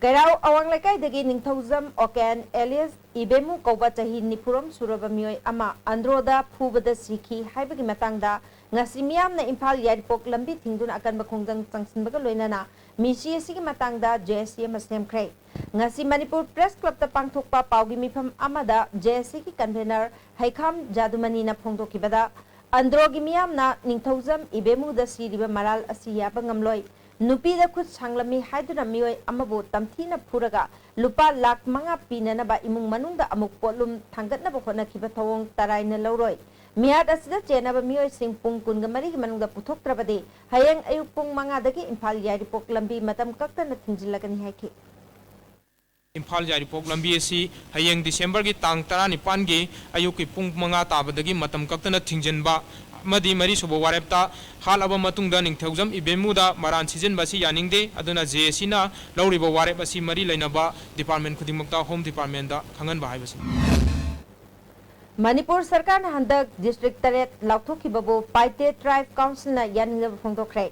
ꯀꯩꯔꯥꯎ ꯑꯋꯥꯡ ꯂꯩꯀꯥꯏꯗꯒꯤ ꯅꯤꯡꯊꯧꯖꯝ ꯑꯣꯀꯦꯟ ꯑꯦꯂꯤꯌꯁ ꯏꯕꯦꯃꯨ ꯀꯧꯕ ꯆꯍꯤ ꯅꯤꯐꯨꯔꯣꯝ ꯁꯨꯔꯕ ꯃꯤꯑꯣꯏ ꯑꯃ ꯑꯟꯗ꯭ꯔꯣꯗ ꯐꯨꯕꯗ ꯁꯤꯈꯤ ꯍꯥꯏꯕꯒꯤ ꯃꯇꯥꯡꯗ ꯉꯁꯤ ꯃꯤꯌꯥꯝꯅ ꯏꯝꯐꯥꯜ ꯌꯥꯏꯔꯤꯄꯣꯛ ꯂꯝꯕꯤ ꯊꯤꯡꯗꯨꯅ ꯑꯀꯟꯕ ꯈꯣꯡꯖꯪ ꯆꯪꯁꯤꯟꯕꯒ ꯂꯣꯏꯅꯅ ꯃꯤꯁꯤ ꯑꯁꯤꯒꯤ ꯃꯇꯥꯡꯗ ꯖꯦ ꯑꯦꯁ ꯁꯤ ꯑꯃ ꯁꯦꯝꯈ꯭ꯔꯦ꯫ ꯉꯁꯤ ꯃꯅꯤꯄꯨꯔ ꯄ꯭ꯔꯦꯁ ꯀ꯭ꯂꯕꯇ ꯄꯥꯡꯊꯣꯛꯄ ꯄꯥꯎꯒꯤ ꯃꯤꯐꯝ ꯑꯃꯗ ꯖꯦ ꯑꯦꯁ ꯁꯤꯒꯤ ꯀꯟꯚꯦꯅꯔ ꯍꯩꯈꯥꯝ ꯖꯥꯗꯨꯃꯅꯤꯅ ꯐꯣꯡꯗꯣꯛꯈꯤꯕꯗ, ꯑꯟꯗ꯭ꯔꯣꯒꯤ ꯃꯤꯌꯥꯝꯅ ꯅꯤꯡꯊꯧꯖꯝ ꯏꯕꯦꯃꯨꯗ ꯁꯤꯔꯤꯕ ꯃꯔꯥꯜ ꯑꯁꯤ ꯌꯥꯕ ꯉꯝꯂꯣꯏ꯫ ꯅꯨꯄꯤꯗ ꯈꯨꯠ ꯁꯥꯡꯂꯝꯃꯤ ꯍꯥꯏꯗꯨꯅ ꯃꯤꯑꯣꯏ ꯑꯃꯕꯨ ꯇꯝꯊꯤꯅ ꯐꯨꯔꯒ ꯂꯨꯄꯥ ꯂꯥꯈ ꯃꯉꯥ ꯄꯤꯅꯅꯕ ꯏꯃꯨꯡ ꯃꯅꯨꯡꯗ ꯑꯃꯨꯛ ꯄꯣꯠꯂꯨꯝ ꯊꯥꯡꯒꯠꯅꯕ ꯍꯣꯠꯅꯈꯤꯕ ꯊꯧꯑꯣꯡ ꯇꯔꯥꯏꯅ ꯂꯧꯔꯣꯏ꯫ ꯃꯤꯍꯥꯠ ꯑꯁꯤꯗ ꯆꯦꯟꯅꯕ ꯃꯤꯑꯣꯏꯁꯤꯡ ꯄꯨꯡ ꯀꯨꯟꯒ ꯃꯔꯤꯒꯤ ꯃꯅꯨꯡꯗ ꯄꯨꯊꯣꯛꯇ꯭ꯔꯕꯗꯤ ꯍꯌꯦꯡ ꯑꯌꯨꯛ ꯄꯨꯡ ꯃꯉꯥꯗꯒꯤ ꯏꯝꯐꯥꯜ ꯌꯥꯏꯔꯤꯄꯣꯛ ꯂꯝꯕꯤ ꯃꯇꯝ ꯀꯛꯇꯅ ꯊꯤꯡꯖꯤꯜꯂꯒꯅꯤ ꯍꯥꯏꯈꯤ꯫ ꯏꯝꯐꯥꯜ ꯌꯥꯏꯔꯤꯄꯣꯛ ꯂꯝꯕꯤ ꯑꯁꯤ ꯍꯌꯦꯡ ꯗꯤꯁꯦꯝꯕꯔꯒꯤ ꯇꯥꯡ ꯇꯔꯥꯅꯤꯄꯥꯟꯒꯤ ꯑꯌꯨꯛꯀꯤ ꯄꯨꯡ ꯃꯉꯥ ꯇꯥꯕꯗꯒꯤ ꯃꯇꯝ ꯀꯛꯇꯅ ꯊꯤꯡꯖꯤꯟꯕ ꯑꯃꯗꯤ ꯃꯔꯤꯁꯨꯕ ꯋꯥꯔꯦꯞꯇ ꯍꯥꯠꯂꯕ ꯃꯇꯨꯡꯗ ꯅꯤꯡꯊꯧꯖꯝ ꯏꯕꯦꯝꯃꯨꯗ ꯃꯔꯥꯟ ꯁꯤꯖꯤꯟꯕ ꯑꯁꯤ ꯌꯥꯅꯤꯡꯗꯦ꯫ ꯑꯗꯨꯅ ꯖꯦ ꯑꯦ ꯁꯤꯅ ꯂꯧꯔꯤꯕ ꯋꯥꯔꯦꯞ ꯑꯁꯤ ꯃꯔꯤ ꯂꯩꯅꯕ ꯗꯤꯄꯥꯔꯠꯃꯦꯟ ꯈꯨꯗꯤꯡꯃꯛꯇ ꯍꯣꯝ ꯗꯤꯄꯥꯔꯠꯃꯦꯟꯗ ꯈꯪꯍꯟꯕ ꯍꯥꯏꯕꯁꯤꯅꯤ꯫ ꯃꯅꯤꯄꯨꯔ ꯁꯔꯀꯥꯔꯅ ꯍꯟꯗꯛ ꯗꯤꯁꯇ꯭ꯔꯤꯛ ꯇꯔꯦꯠ ꯂꯥꯎꯊꯣꯛꯈꯤꯕꯕꯨ ꯄꯥꯏꯇꯦ ꯇ꯭ꯔꯥꯏꯕ ꯀꯥꯎꯟꯁꯤꯜꯅ ꯌꯥꯅꯤꯡꯗꯕ ꯐꯣꯡꯗꯣꯛꯈ꯭ꯔꯦ꯫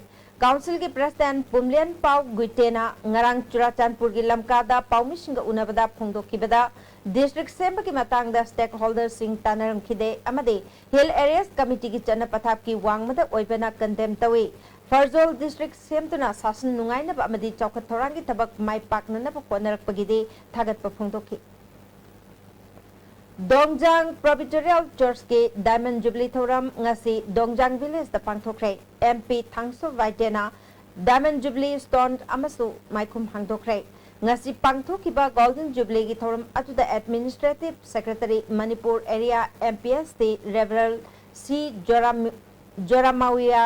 ꯀꯥꯎꯟꯁꯤꯜꯒꯤ ꯄ꯭ꯔꯦꯁꯤꯗꯦꯟꯠ ꯄꯨꯝꯂꯦꯟ ꯄꯥꯎ ꯒꯨꯏꯇꯦꯅ ꯉꯔꯥꯡ ꯆꯨꯔꯥꯆꯥꯟꯄꯨꯔꯒꯤ ꯂꯝꯀꯥꯗ ꯄꯥꯎꯃꯤꯁꯤꯡꯒ ꯎꯅꯕꯗ ꯐꯣꯡꯗꯣꯛꯈꯤꯕꯗ, ꯗꯤꯁꯇ꯭ꯔꯤꯛ ꯁꯦꯝꯕꯒꯤ ꯃꯇꯥꯡꯗ ꯁ꯭ꯇꯦꯛꯍꯣꯜꯗꯔꯁꯤꯡ ꯇꯥꯟꯅꯔꯝꯈꯤꯗꯦ ꯑꯃꯗꯤ ꯍꯤꯜ ꯑꯦꯔꯤꯌꯥꯁ ꯀꯃꯤꯇꯤꯒꯤ ꯆꯠꯅ ꯄꯊꯥꯞꯀꯤ ꯋꯥꯡꯃꯗ ꯑꯣꯏꯕꯅ ꯀꯟꯗꯦꯝ ꯇꯧꯏ꯫ ꯐꯔꯖꯣꯜ ꯗꯤꯁꯇ꯭ꯔꯤꯛ ꯁꯦꯝꯗꯨꯅ ꯁꯥꯁꯟ ꯅꯨꯡꯉꯥꯏꯅꯕ ꯑꯃꯗꯤ ꯆꯥꯎꯈꯠ ꯊꯧꯔꯥꯡꯒꯤ ꯊꯕꯛ ꯃꯥꯏ ꯄꯥꯛꯅꯅꯕ ꯍꯣꯠꯅꯔꯛꯄꯒꯤꯗꯤ ꯊꯥꯒꯠꯄ ꯐꯣꯡꯗꯣꯛꯈꯤ꯫ ꯗꯣꯡꯖꯥꯡ ꯄ꯭ꯔꯣꯕꯤꯇꯣꯔꯤꯌꯦꯜ ꯆꯔꯆꯀꯤ ꯗꯥꯏꯃꯟ ꯖꯨꯕꯤꯂꯤ ꯊꯧꯔꯝ ꯉꯁꯤ ꯗꯣꯡꯖꯥꯡ ꯚꯤꯂꯦꯖꯇ ꯄꯥꯡꯊꯣꯛꯈ꯭ꯔꯦ꯫ ꯑꯦꯝ ꯄꯤ ꯊꯥꯡꯁꯣ ꯚꯥꯏꯇꯦꯅ ꯗꯥꯏꯃꯟ ꯖꯨꯕꯤꯂꯤ ꯁ꯭ꯇꯣꯟ ꯑꯃꯁꯨ ꯃꯥꯏꯈꯨꯝ ꯍꯥꯡꯗꯣꯛꯈ꯭ꯔꯦ꯫ ꯉꯁꯤ ꯄꯥꯡꯊꯣꯛꯈꯤꯕ ꯒꯣꯜꯗꯟ ꯖꯨꯕꯤꯂꯤꯒꯤ ꯊꯧꯔꯝ ꯑꯗꯨꯗ administrative secretary Manipur area M P S T ꯔꯦꯚꯔꯦꯜ C Zoram-, Zoramawia,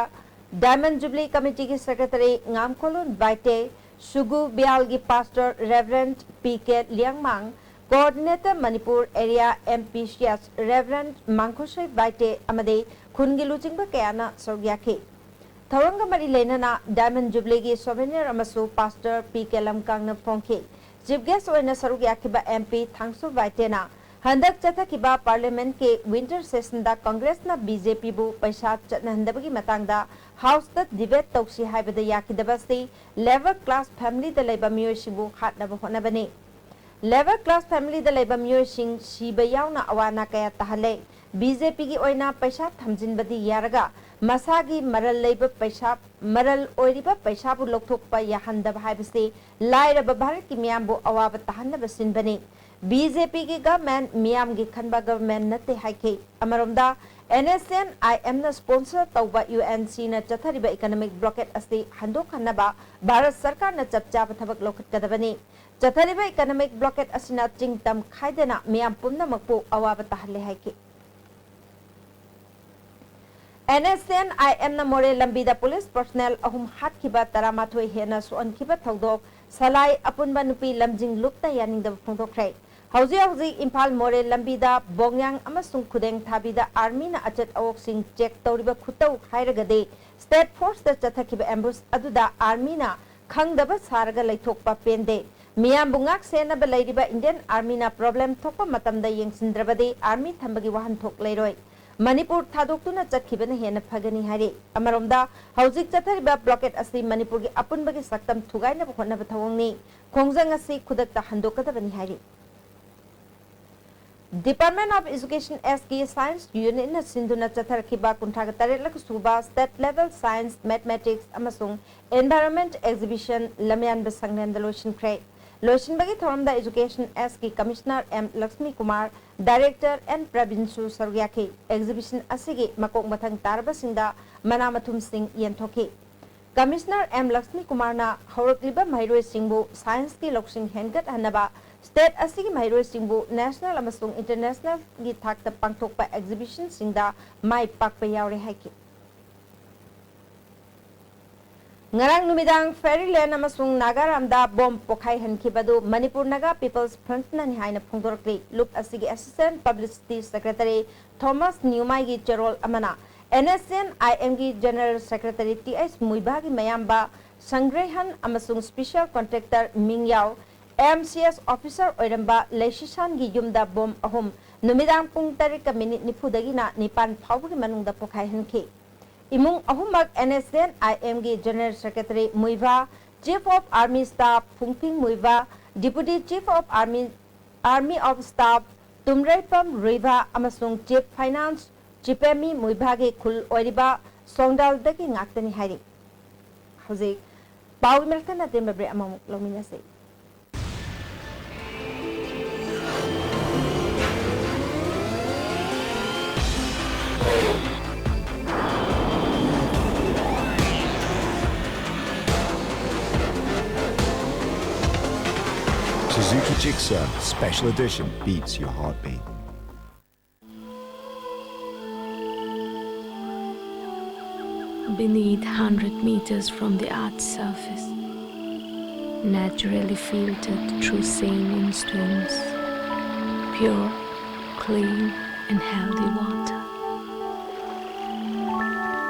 diamond jubilee ꯀꯃꯤꯇꯤꯒꯤ ꯁꯦꯀ꯭ꯔꯦꯇꯔꯤ ꯉꯥꯝꯈꯣꯂꯨꯟ ꯚꯥꯏꯇꯦ, ꯁꯨꯒꯨ ꯕꯤꯌꯥꯜꯒꯤ ꯄꯥꯁꯇꯔ ꯔꯦꯚꯔꯦꯟꯗ ꯄꯤ ꯀꯦ ꯂꯤꯌꯥꯡꯃꯥꯡ, coordinator Manipur area M P C S ꯔꯦꯚꯔꯦꯟꯗ ꯃꯥꯡꯈꯣꯁꯩ ꯚꯥꯏꯇꯦ ꯑꯃꯗꯤ ꯈꯨꯟꯒꯤ ꯂꯨꯆꯤꯡꯕ ꯀꯌꯥꯅ ꯁꯔꯨꯛ ꯌꯥꯈꯤ꯫ ꯊꯧꯔꯝꯒ ꯃꯔꯤ ꯂꯩꯅꯅ Diamond Jubilee ꯒꯤ souvenir ꯑꯃꯁꯨ Pastor ꯄꯤ ꯀꯦꯂꯝꯀꯥꯡꯅ ꯐꯣꯡꯈꯤ꯫ Chief guest ꯑꯣꯏꯅ ꯁꯔꯨꯛ ꯌꯥꯈꯤꯕ M P ꯊꯥꯡꯁꯨ ꯕꯥꯏꯇꯦꯅ ꯍꯟꯗꯛ ꯆꯠꯊꯈꯤꯕ Parliament ꯀꯤ winter session ꯗ Congress ꯅ B J P ꯕꯨ ꯄꯩꯁꯥ ꯆꯠꯅꯍꯟꯗꯕꯒꯤ ꯃꯇꯥꯡꯗ House ꯇ debate ꯇꯧꯁꯤ ꯍꯥꯏꯕꯗ ꯌꯥꯈꯤꯗꯕ ꯑꯁꯤ lower class family ꯗ ꯂꯩꯕ ꯃꯤꯑꯣꯏꯁꯤꯡꯕꯨ ꯍꯥꯠꯅꯕ ꯍꯣꯠꯅꯕꯅꯤ꯫ Lower class family ꯗ ꯂꯩꯕ ꯃꯤꯑꯣꯏꯁꯤꯡ ꯁꯤꯕ ꯌꯥꯎꯅ ꯑꯋꯥ ꯑꯅꯥ ꯀꯌꯥ ꯇꯥꯍꯜꯂꯦ꯫ B J P ꯒꯤ ꯑꯣꯏꯅ ꯄꯩꯁꯥ ꯊꯝꯖꯤꯟꯕꯗꯤ ꯌꯥꯔꯒ ꯃꯁꯥꯒꯤ ꯃꯔꯜ ꯂꯩꯕ ꯄꯩꯁꯥ, ꯃꯔꯜ ꯑꯣꯏꯔꯤꯕ ꯄꯩꯁꯥꯕꯨ ꯂꯧꯊꯣꯛꯄ ꯌꯥꯍꯟꯗꯕ ꯍꯥꯏꯕꯁꯤ ꯂꯥꯏꯔꯕ ꯚꯥꯔꯠꯀꯤ ꯃꯤꯌꯥꯝꯕꯨ ꯑꯋꯥꯕ ꯇꯥꯍꯟꯅꯕ ꯁꯤꯟꯕꯅꯤ꯫ B J P ꯒꯤ government ꯃꯤꯌꯥꯝꯒꯤ ꯈꯟꯕ government ꯅꯠꯇꯦ ꯍꯥꯏꯈꯤ꯫ ꯑꯃꯔꯣꯝꯗ, N S C N I M ꯅ sponsor ꯇꯧꯕ U N C ꯅ ꯆꯠꯊꯔꯤꯕ economic blockade ꯑꯁꯤ ꯍꯟꯗꯣꯛꯍꯟꯅꯕ ꯚꯥꯔꯠ ꯁꯔꯀꯥꯔꯅ ꯆꯞ ꯆꯥꯕ ꯊꯕꯛ ꯂꯧꯈꯠꯀꯗꯕꯅꯤ꯫ ꯆꯠꯊꯔꯤꯕ economic blockade ꯑꯁꯤꯅ ꯆꯤꯡ ꯇꯝ ꯈꯥꯏꯗꯅ ꯃꯤꯌꯥꯝ ꯄꯨꯝꯅꯃꯛꯄꯨ ꯑꯋꯥꯕ ꯇꯥꯍꯜꯂꯦ ꯍꯥꯏꯈꯤ꯫ N S C N I M ꯅ ꯃꯣꯔꯦ ꯂꯝꯕꯤꯗ police personnel ꯑꯍꯨꯝ ꯍꯥꯠꯈꯤꯕ, ꯇꯔꯥꯃꯥꯊꯣꯏ ꯍꯦꯟꯅ ꯁꯣꯛꯍꯟꯈꯤꯕ ꯊꯧꯗꯣꯛ ꯁꯂꯥꯏ ꯑꯄꯨꯟꯕ ꯅꯨꯄꯤ ꯂꯝꯖꯤꯡ ꯂꯨꯞꯇ ꯌꯥꯅꯤꯡꯗꯕ ꯐꯣꯡꯗꯣꯛꯈ꯭ꯔꯦ꯫ ꯍꯧꯖꯤꯛ ꯍꯧꯖꯤꯛ ꯏꯝꯐꯥꯜ ꯃꯣꯔꯦ ꯂꯝꯕꯤꯗ ꯕꯣꯡꯌꯥꯡ ꯑꯃꯁꯨꯡ ꯈꯨꯗꯦꯡ ꯊꯥꯕꯤꯗ army ꯅ ꯑꯆꯠ ꯑꯋꯣꯛꯁꯤꯡ check ꯇꯧꯔꯤꯕ ꯈꯨꯇꯧ ꯍꯥꯏꯔꯒꯗꯤ, state force ꯇ ꯆꯠꯊꯈꯤꯕ ambush ꯑꯗꯨꯗ army ꯅ ꯈꯪꯗꯕ ꯁꯥꯔꯒ ꯂꯩꯊꯣꯛꯄ ꯄꯦꯟꯗꯦ꯫ ꯃꯤꯌꯥꯝꯕꯨ ꯉꯥꯛ ꯁꯦꯟꯅꯕ ꯂꯩꯔꯤꯕ Indian Army ꯅ problem ꯊꯣꯛꯄ ꯃꯇꯝꯗ ꯌꯦꯡꯁꯤꯟꯗ꯭ꯔꯕꯗꯤ army ꯊꯝꯕꯒꯤ ꯋꯥꯍꯟꯊꯣꯛ ꯂꯩꯔꯣꯏ꯫ ꯃꯅꯤꯄꯨꯔ ꯊꯥꯗꯣꯛꯇꯨꯅ ꯆꯠꯈꯤꯕꯅ ꯍꯦꯟꯅ ꯐꯒꯅꯤ ꯍꯥꯏꯔꯤ꯫ ꯑꯃꯔꯣꯝꯗ, ꯍꯧꯖꯤꯛ ꯆꯠꯊꯔꯤꯕ blockade ꯑꯁꯤ ꯃꯅꯤꯄꯨꯔꯒꯤ ꯑꯄꯨꯟꯕꯒꯤ ꯁꯛꯇꯝ ꯊꯨꯒꯥꯏꯅꯕ ꯍꯣꯠꯅꯕ ꯊꯧꯑꯣꯡꯅꯤ꯫ ꯈꯣꯡꯖꯪ ꯑꯁꯤ ꯈꯨꯗꯛꯇ ꯍꯟꯗꯣꯛꯀꯗꯕꯅꯤ ꯍꯥꯏꯔꯤ꯫ Department of Education S ꯀꯤ Science Unit ꯅ ꯁꯤꯟꯗꯨꯅ ꯆꯠꯊꯔꯛꯈꯤꯕ ꯀꯨꯟꯊ꯭ꯔꯥꯒ ꯇꯔꯦꯠꯂꯛ ꯁꯨꯕ State Level Science, Mathematics ꯑꯃꯁꯨꯡ Environment Exhibition ꯂꯝꯌꯥꯟꯕ ꯁꯪꯂꯦꯟꯗ ꯂꯣꯏꯁꯤꯟꯈ꯭ꯔꯦ꯫ ꯂꯣꯏꯁꯤꯟꯕꯒꯤ ꯊꯧꯔꯝꯗ Education S ꯀꯤ Commissioner M Lakshmi Kumar, Director N ꯄ꯭ꯔꯕꯤꯟꯁꯨ ꯁꯔꯨꯛ ꯌꯥꯈꯤ꯫ Exhibition ꯑꯁꯤꯒꯤ ꯃꯀꯣꯛ ꯃꯊꯪ ꯇꯥꯔꯕꯁꯤꯡꯗ ꯃꯅꯥ ꯃꯊꯨꯝꯁꯤꯡ ꯌꯦꯟꯊꯣꯛꯈꯤ꯫ Commissioner M ꯂꯛꯁꯃꯤ ꯀꯨꯃꯥꯔꯅ ꯍꯧꯔꯛꯂꯤꯕ ꯃꯍꯩꯔꯣꯏꯁꯤꯡꯕꯨ science ꯀꯤ ꯂꯧꯁꯤꯡ ꯍꯦꯟꯒꯠꯍꯟꯅꯕ state ꯑꯁꯤꯒꯤ ꯃꯍꯩꯔꯣꯏꯁꯤꯡꯕꯨ national ꯑꯃꯁꯨꯡ international ꯒꯤ ꯊꯥꯛꯇ ꯄꯥꯡꯊꯣꯛꯄ exhibition ꯁꯤꯡꯗ ꯃꯥꯏ ꯄꯥꯛꯄ ꯌꯥꯎꯔꯦ ꯍꯥꯏꯈꯤ꯫ ꯉꯔꯥꯡ ꯅꯨꯃꯤꯗꯥꯡ Fairyland ꯑꯃꯁꯨꯡ ꯅꯥꯒꯥꯔꯥꯝꯗ bomb ꯄꯣꯈꯥꯏꯍꯟꯈꯤꯕ ꯑꯗꯨ ꯃꯅꯤꯄꯨꯔ Naga People's Front ꯅꯅꯤ ꯍꯥꯏꯅ ꯐꯣꯡꯗꯣꯔꯛꯂꯤ꯫ ꯂꯨꯞ ꯑꯁꯤꯒꯤ Assistant Publicity Secretary ꯊꯣꯃꯁ ꯅ꯭ꯌꯨꯃꯥꯏꯒꯤ ꯆꯦꯔꯣꯜ ꯑꯃꯅ ꯑꯦꯟ ꯑꯦꯁ ꯑꯦꯟ ꯑꯥꯏ ꯑꯦꯝꯒꯤ General Secretary ꯇꯤ ꯑꯩꯆ ꯃꯨꯏꯚꯥꯒꯤ ꯃꯌꯥꯝꯕ ꯁꯪꯒ꯭ꯔꯦꯍꯟ ꯑꯃꯁꯨꯡ Special Contractor ꯃꯤꯡꯌꯥꯎ, M C S officer ꯑꯣꯏꯔꯝꯕ ꯂꯩꯁꯤꯁꯥꯟꯒꯤ ꯌꯨꯝꯗ ꯕꯣꯝ ꯑꯍꯨꯝ ꯅꯨꯃꯤꯗꯥꯡ ꯄꯨꯡ ꯇꯔꯦꯠꯀ ꯃꯤꯅꯤꯠ ꯅꯤꯐꯨꯗꯒꯤꯅ ꯅꯤꯄꯥꯟ ꯐꯥꯎꯕꯒꯤ ꯃꯅꯨꯡꯗ ꯄꯣꯈꯥꯏꯍꯟꯈꯤ꯫ ꯏꯃꯨꯡ ꯑꯍꯨꯝꯃꯛ ꯑꯦꯟ ꯑꯦꯁ ꯑꯦꯟ ꯑꯥꯏ ꯑꯦꯝꯒꯤ General Secretary Muivah, Chief of Army Staff ꯐꯨꯡꯐꯤꯡ Muivah, Deputy Chief of Army, Army of Staff ꯇꯨꯝꯔꯩꯄꯝ ꯔꯨꯏꯚꯥ ꯑꯃꯁꯨꯡ Chief Finance ꯆꯤꯄꯦꯃꯤ ꯃꯨꯏꯚꯥꯒꯤ ꯈꯨꯜ ꯑꯣꯏꯔꯤꯕ ꯁꯣꯡꯗꯥꯜꯗꯒꯤ ꯉꯥꯛꯇꯅꯤ ꯍꯥꯏꯔꯤ꯫ ꯍꯧꯖꯤꯛ ꯄꯥꯎꯒꯤ ꯃꯔꯛꯇ ꯑꯇꯦꯟꯕ break ꯑꯃꯃꯨꯛ ꯂꯧꯃꯤꯟꯅꯁꯤ꯫ Suzuki Gixxer Special Edition beats your heartbeat. Beneath, hundred meters from the earth's surface, naturally filtered through saline streams, pure, clean and healthy water.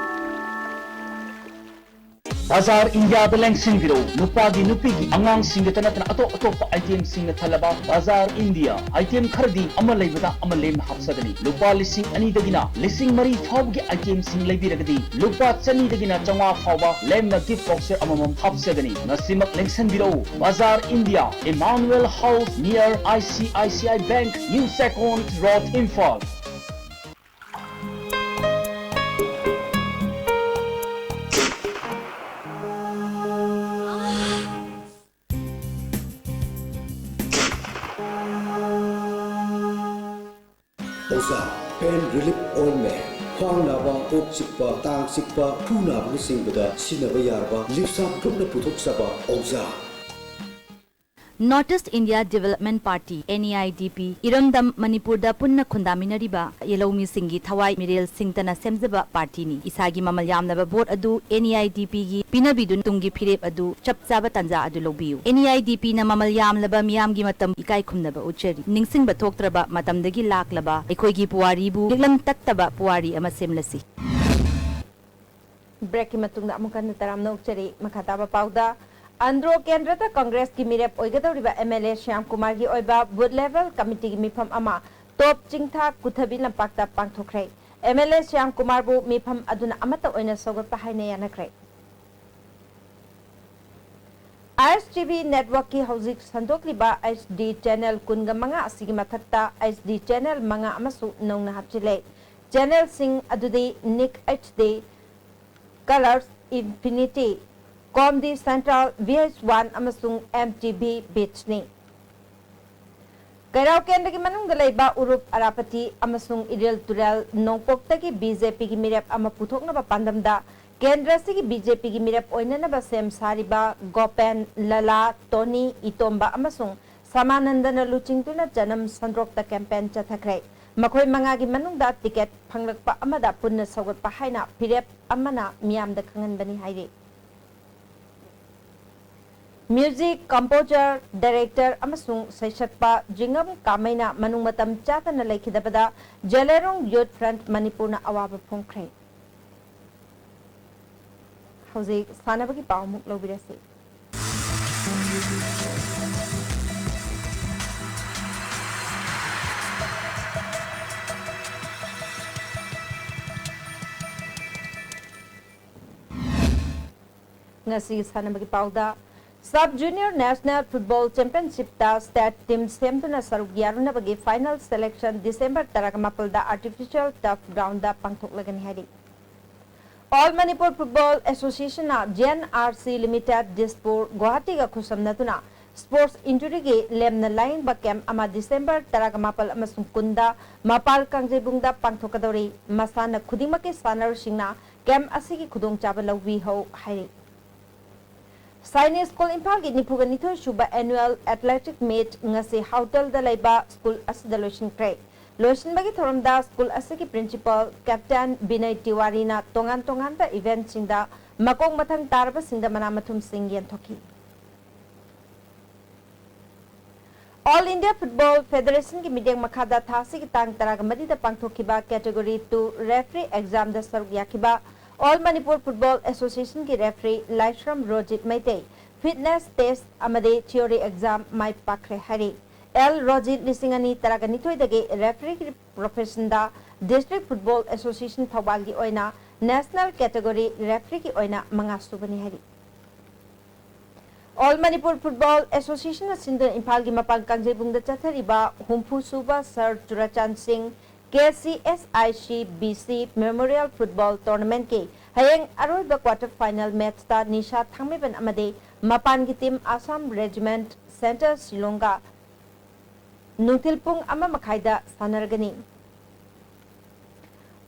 ꯕꯖꯥꯔ ꯏꯟꯗꯤꯌꯥꯗ ꯂꯦꯡꯁꯤꯟꯕꯤꯔꯛꯎ꯫ ꯅꯨꯄꯥꯒꯤ, ꯅꯨꯄꯤꯒꯤ, ꯑꯉꯥꯡꯁꯤꯡꯒꯤ ꯅꯠꯇꯅ ꯑꯇꯣꯞ ꯑꯇꯣꯞꯄ itemꯁꯤꯡꯅ ꯊꯜꯂꯕ ꯕꯖꯥꯔ ꯏꯟꯗꯤꯌꯥ꯫ Item ꯈꯔꯗꯤ ꯑꯃ ꯂꯩꯕꯗ ꯑꯃ ꯂꯦꯝꯅ ꯍꯥꯞꯆꯒꯅꯤ꯫ ꯂꯨꯄꯥ ꯂꯤꯁꯤꯡ ꯑꯅꯤꯗꯒꯤꯅ ꯂꯤꯁꯤꯡ ꯃꯔꯤ ꯐꯥꯎꯕꯒꯤ itemꯁꯤꯡ ꯂꯩꯕꯤꯔꯒꯗꯤ ꯂꯨꯄꯥ ꯆꯅꯤꯗꯒꯤꯅ ꯆꯥꯝꯃꯉꯥ ꯐꯥꯎꯕ ꯂꯦꯝꯅ gift voucher ꯑꯃꯃꯝ ꯍꯥꯞꯆꯒꯅꯤ꯫ ꯉꯁꯤꯃꯛ ꯂꯦꯡꯁꯤꯟꯕꯤꯔꯛꯎ꯫ ꯕꯖꯥꯔ India, Emmanuel House near I C I C I Bank, New Second Road, Imphal. ꯑꯣꯖꯥ, pain relief ointment, ꯈ꯭ꯋꯥꯡ ꯅꯥꯕ, ꯀꯣꯛ ꯆꯤꯛꯄ, ꯇꯥꯡ ꯆꯤꯛꯄ, ꯈꯨ ꯅꯥꯕꯅꯆꯤꯡꯕꯗ ꯁꯤꯖꯤꯟꯅꯕ ꯌꯥꯔꯕ ꯂꯤꯞꯁꯥꯞ ꯒ꯭ꯔꯨꯞꯅ ꯄꯨꯊꯣꯛꯆꯕ ꯑꯣꯖꯥ꯫ North East India Development Party, N E I D P, ꯏꯔꯝꯗꯝ ꯃꯅꯤꯄꯨꯔꯗ ꯄꯨꯟꯅ ꯈꯨꯟꯗꯥꯃꯤꯟꯅꯔꯤꯕ ꯌꯦꯜꯍꯧꯃꯤꯁꯤꯡꯒꯤ ꯊꯋꯥꯏ ꯃꯤꯔꯦꯜ ꯁꯤꯡꯇꯅ ꯁꯦꯝꯖꯕ ꯄꯥꯔꯇꯤꯅꯤ꯫ ꯏꯁꯥꯒꯤ ꯃꯃꯜ ꯌꯥꯝꯂꯕ ꯚꯣꯠ ꯑꯗꯨ N E I D P ꯒꯤ ꯄꯤꯅꯕꯤꯗꯨꯅ ꯇꯨꯡꯒꯤ ꯐꯤꯔꯦꯞ ꯑꯗꯨ ꯆꯞ ꯆꯥꯕ ꯇꯥꯟꯖꯥ ꯑꯗꯨ ꯂꯧꯕꯤꯌꯨ꯫ N E I D P ꯅ ꯃꯃꯜ ꯌꯥꯝꯂꯕ ꯃꯤꯌꯥꯝꯒꯤ ꯃꯇꯝ ꯏꯀꯥꯏ ꯈꯨꯝꯅꯕ ꯎꯠꯆꯔꯤ꯫ ꯅꯤꯡꯁꯤꯡꯕ ꯊꯣꯛꯇ꯭ꯔꯕ ꯃꯇꯝꯗꯒꯤ ꯂꯥꯛꯂꯕ ꯑꯩꯈꯣꯏꯒꯤ ꯄꯨꯋꯥꯔꯤꯕꯨ ꯂꯤꯛꯂꯝ ꯇꯠꯇꯕ ꯄꯨꯋꯥꯔꯤ ꯑꯃ ꯁꯦꯝꯂꯁꯤ꯫ Break ꯀꯤ ꯃꯇꯨꯡꯗ ꯑꯃꯨꯛ ꯍꯟꯅ ꯇꯔꯥꯝꯅ ꯑꯣꯛꯆꯔꯤ꯫ ꯃꯈꯥ ꯇꯥꯕ ꯄꯥꯎꯗ, ꯑꯟꯗ꯭ꯔꯣ ꯀꯦꯟꯗ꯭ꯔꯗ ꯀꯪꯒ꯭ꯔꯦꯁꯀꯤ ꯃꯤꯔꯦꯞ ꯑꯣꯏꯒꯗꯧꯔꯤꯕ M L A ꯁ꯭ꯌꯥꯝ ꯀꯨꯃꯥꯔꯒꯤ ꯑꯣꯏꯕ booth level committee ꯒꯤ ꯃꯤꯐꯝ ꯑꯃ ꯇꯣꯞ ꯆꯤꯡꯊꯥ ꯀꯨꯊꯕꯤ ꯂꯝꯄꯥꯛꯇ ꯄꯥꯡꯊꯣꯛꯈ꯭ꯔꯦ꯫ M L A ꯁ꯭ꯌꯥꯝ ꯀꯨꯃꯥꯔꯕꯨ ꯃꯤꯐꯝ ꯑꯗꯨꯅ ꯑꯃꯠꯇ ꯑꯣꯏꯅ ꯁꯧꯒꯠꯄ ꯍꯥꯏꯅ ꯌꯥꯅꯈ꯭ꯔꯦ꯫ Ice T V network ꯀꯤ ꯍꯧꯖꯤꯛ ꯁꯟꯗꯣꯛꯂꯤꯕ H D channel ꯀꯨꯟꯒ ꯃꯉꯥ ꯑꯁꯤꯒꯤ ꯃꯊꯛꯇ H D channel ꯃꯉꯥ ꯑꯃꯁꯨ ꯅꯧꯅ ꯍꯥꯞꯆꯤꯜꯂꯦ꯫ Channel ꯁꯤꯡ ꯑꯗꯨꯗꯤ Nik H D, Colors Infinity, Comedy Central, V H one ꯑꯃꯁꯨꯡ M T V Beach ꯅꯤ꯫ ꯀꯩꯔꯥꯎ ꯀꯦꯟꯗ꯭ꯔꯒꯤ ꯃꯅꯨꯡꯗ ꯂꯩꯕ ꯎꯔꯨꯞ, ꯑꯔꯥꯄꯇꯤ ꯑꯃꯁꯨꯡ ꯏꯔꯤꯜ ꯇꯨꯔꯦꯜ ꯅꯣꯡꯄꯣꯛꯇꯒꯤ B J P ꯒꯤ ꯃꯤꯔꯦꯞ ꯑꯃ ꯄꯨꯊꯣꯛꯅꯕ ꯄꯥꯟꯗꯝꯗ ꯀꯦꯟꯗ꯭ꯔ ꯑꯁꯤꯒꯤ B J P ꯒꯤ ꯃꯤꯔꯦꯞ ꯑꯣꯏꯅꯅꯕ ꯁꯦꯝ ꯁꯥꯔꯤꯕ ꯒꯣꯄꯦꯟ, ꯂꯂꯥ, ꯇꯣꯅꯤ, ꯏꯇꯣꯝꯕ ꯑꯃꯁꯨꯡ ꯁꯃꯥꯅꯟꯗꯅ ꯂꯨꯆꯤꯡꯗꯨꯅ ꯖꯅꯝ ꯁꯟꯗ꯭ꯔꯣꯛꯇ campaign ꯆꯠꯊꯈ꯭ꯔꯦ꯫ ꯃꯈꯣꯏ ꯃꯉꯥꯒꯤ ꯃꯅꯨꯡꯗ ticket ꯐꯪꯂꯛꯄ ꯑꯃꯗ ꯄꯨꯟꯅ ꯁꯧꯒꯠꯄ ꯍꯥꯏꯅ ꯐꯤꯔꯦꯞ ꯑꯃꯅ ꯃꯤꯌꯥꯝꯗ ꯈꯪꯍꯟꯕꯅꯤ ꯍꯥꯏꯔꯤ꯫ Music composer, director ꯑꯃꯁꯨꯡ ꯁꯩꯁꯛꯄ ꯖꯤꯉꯝ ꯀꯥꯃꯩꯅ ꯃꯅꯨꯡ ꯃꯇꯝ ꯆꯥꯗꯅ ꯂꯩꯈꯤꯗꯕꯗ ꯖꯦꯂꯦꯔꯣꯡ Youth Front ꯃꯅꯤꯄꯨꯔꯅ ꯑꯋꯥꯕ ꯐꯣꯡꯈ꯭ꯔꯦ꯫ ꯍꯧꯖꯤꯛ ꯁꯥꯟꯅꯕꯒꯤ ꯄꯥꯎ ꯑꯃꯨꯛ ꯂꯧꯕꯤꯔꯁꯤ꯫ ꯉꯁꯤꯒꯤ ꯁꯥꯟꯅꯕꯒꯤ ꯄꯥꯎꯗ, Sub Junior National Football Championship ꯇ state team ꯁꯦꯝꯗꯨꯅ ꯁꯔꯨꯛ ꯌꯥꯔꯨꯅꯕꯒꯤ final selection December ꯇꯔꯥꯃꯥꯄꯜꯗ artificial turf ground ꯗ ꯄꯥꯡꯊꯣꯛꯂꯒꯅꯤ ꯍꯥꯏꯔꯤ꯫ All Manipur Football Association ꯅ J N R C Limited, Dispur, ꯒꯨꯋꯥꯍꯥꯇꯤꯒ ꯈꯨꯠꯁꯝꯅꯗꯨꯅ sports injury ꯒꯤ ꯂꯦꯝꯅ ꯂꯥꯌꯦꯡꯕ camp ꯑꯃ December ꯇꯔꯥꯃꯥꯄꯜ ꯑꯃꯁꯨꯡ ꯀꯨꯟꯗ ꯃꯄꯥꯜ ꯀꯥꯡꯖꯩꯕꯨꯡꯗ ꯄꯥꯡꯊꯣꯛꯀꯗꯧꯔꯤ꯫ ꯃꯁꯥꯟꯅ ꯈꯨꯗꯤꯡꯃꯛꯀꯤ ꯁꯥꯟꯅꯔꯣꯏꯁꯤꯡꯅ camp ꯑꯁꯤꯒꯤ ꯈꯨꯗꯣꯡꯆꯥꯕ ꯂꯧꯕꯤꯍꯧ ꯍꯥꯏꯔꯤ꯫ ꯁꯥꯏꯅꯤꯛ ꯁ꯭ꯀꯨꯜ ꯏꯝꯐꯥꯜꯒꯤ ꯅꯤꯐꯨꯒ ꯅꯤꯊꯣꯏ ꯁꯨꯕ annual athletic meet ꯉꯁꯤ ꯍꯥꯎꯇꯦꯜꯗ ꯂꯩꯕ ꯁ꯭ꯀꯨꯜ ꯑꯁꯤꯗ ꯂꯣꯏꯁꯤꯟꯈ꯭ꯔꯦ꯫ ꯂꯣꯏꯁꯤꯟꯕꯒꯤ ꯊꯧꯔꯝꯗ ꯁ꯭ꯀꯨꯜ ꯑꯁꯤꯒꯤ principal Captain ꯕꯤꯅꯩ ꯇꯤꯋꯥꯔꯤꯅ ꯇꯣꯉꯥꯟ ꯇꯣꯉꯥꯟꯕ eventꯁꯤꯡꯗ ꯃꯀꯣꯛ ꯃꯊꯪ ꯇꯥꯔꯕꯁꯤꯡꯗ ꯃꯅꯥ ꯃꯊꯨꯝꯁꯤꯡ ꯌꯦꯟꯊꯣꯛꯈꯤ꯫ All India Football Federationꯒꯤ ꯃꯤꯠꯌꯦꯡ ꯃꯈꯥꯗ ꯊꯥ ꯑꯁꯤꯒꯤ ꯇꯥꯡ ꯇꯔꯥꯒ ꯃꯔꯤꯗ ꯄꯥꯡꯊꯣꯛꯈꯤꯕ Category two referee examꯗ ꯁꯔꯨꯛ ꯌꯥꯈꯤꯕ All Manipur Football Associationꯒꯤ referee ꯂꯥꯏꯁ꯭ꯔꯝ ꯔꯣꯖꯤꯠ ꯃꯩꯇꯩ fitness test ꯑꯃꯗꯤ theory exam ꯃꯥꯏ ꯄꯥꯛꯈ꯭ꯔꯦ ꯍꯥꯏꯔꯤ꯫ ꯑꯦꯜ ꯔꯣꯖꯤꯠ ꯂꯤꯁꯤꯡ ꯑꯅꯤ ꯇꯔꯥꯒ ꯅꯤꯊꯣꯏꯗꯒꯤ refereeꯒꯤ professionꯗ District Football Association ꯊꯧꯕꯥꯜꯒꯤ ꯑꯣꯏꯅ national category refereeꯒꯤ ꯑꯣꯏꯅ ꯃꯉꯥ ꯁꯨꯕꯅꯤ ꯍꯥꯏꯔꯤ꯫ All Manipur Football Associationꯅ ꯁꯤꯟꯗꯨꯅ ꯏꯝꯐꯥꯜꯒꯤ ꯃꯄꯥꯟ ꯀꯥꯡꯖꯩꯕꯨꯡꯗ ꯆꯠꯊꯔꯤꯕ ꯍꯨꯝꯐꯨ ꯁꯨꯕ ꯁꯔ ꯆꯨꯔꯥꯆꯥꯟ ꯁꯤꯡ KCSIC BC Memorial Football Tournamentꯀꯤ ꯍꯌꯦꯡ ꯑꯔꯣꯏꯕ quarter final matchꯇ ꯅꯤꯁꯥ ꯊꯥꯡꯃꯩꯕꯟ ꯑꯃꯗꯤ ꯃꯄꯥꯟꯒꯤ team Assam Regiment Centre Shillongꯒ ꯅꯨꯡꯊꯤꯜ ꯄꯨꯡ ꯑꯃ ꯃꯈꯥꯏꯗ ꯁꯥꯟꯅꯔꯒꯅꯤ꯫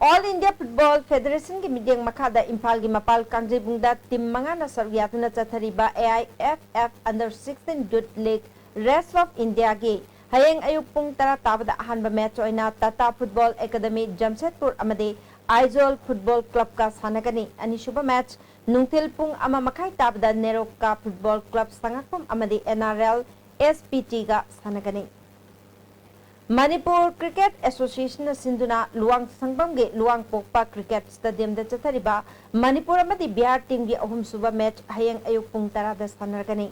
All India Football Federationꯒꯤ ꯃꯤꯠꯌꯦꯡ ꯃꯈꯥꯗ ꯏꯝꯐꯥꯜꯒꯤ ꯃꯄꯥꯜ ꯀꯥꯡꯖꯩꯕꯨꯡꯗ team ꯃꯉꯥꯅ ꯁꯔꯨꯛ ꯌꯥꯗꯨꯅ ꯆꯠꯊꯔꯤꯕ AIFF Under sixteen Youth League Race of Indiaꯒꯤ ꯍꯌꯦꯡ ꯑꯌꯨꯛ ꯄꯨꯡ ꯇꯔꯥ ꯇꯥꯕꯗ ꯑꯍꯥꯟꯕ match ꯑꯣꯏꯅ Tata Football Academy Jamshedpur ꯑꯃꯗꯤ Aizawl Football Clubꯀ ꯁꯥꯟꯅꯒꯅꯤ꯫ ꯑꯅꯤꯁꯨꯕ match ꯅꯨꯡꯊꯤꯜ ꯄꯨꯡ ꯑꯃ ꯃꯈꯥꯏ ꯇꯥꯕꯗ ꯅꯦꯔꯣꯀꯥ Football Club ꯁꯉꯥꯛꯄꯝ ꯑꯃꯗꯤ NRL SPTꯒ ꯁꯥꯟꯅꯒꯅꯤ꯫ ꯃꯅꯤꯄꯨꯔ Cricket Associationꯅ ꯁꯤꯟꯗꯨꯅ ꯂꯨꯋꯥꯡ ꯁꯪꯕꯝꯒꯤ ꯂꯨꯋꯥꯡꯄꯣꯛꯄ Cricket Stadiumꯗ ꯆꯠꯊꯔꯤꯕ ꯃꯅꯤꯄꯨꯔ ꯑꯃꯗꯤ ꯕꯤꯍꯥꯔ teamꯒꯤ ꯑꯍꯨꯝꯁꯨꯕ match ꯍꯌꯦꯡ ꯑꯌꯨꯛ ꯄꯨꯡ ꯇꯔꯥꯗ ꯁꯥꯟꯅꯔꯒꯅꯤ꯫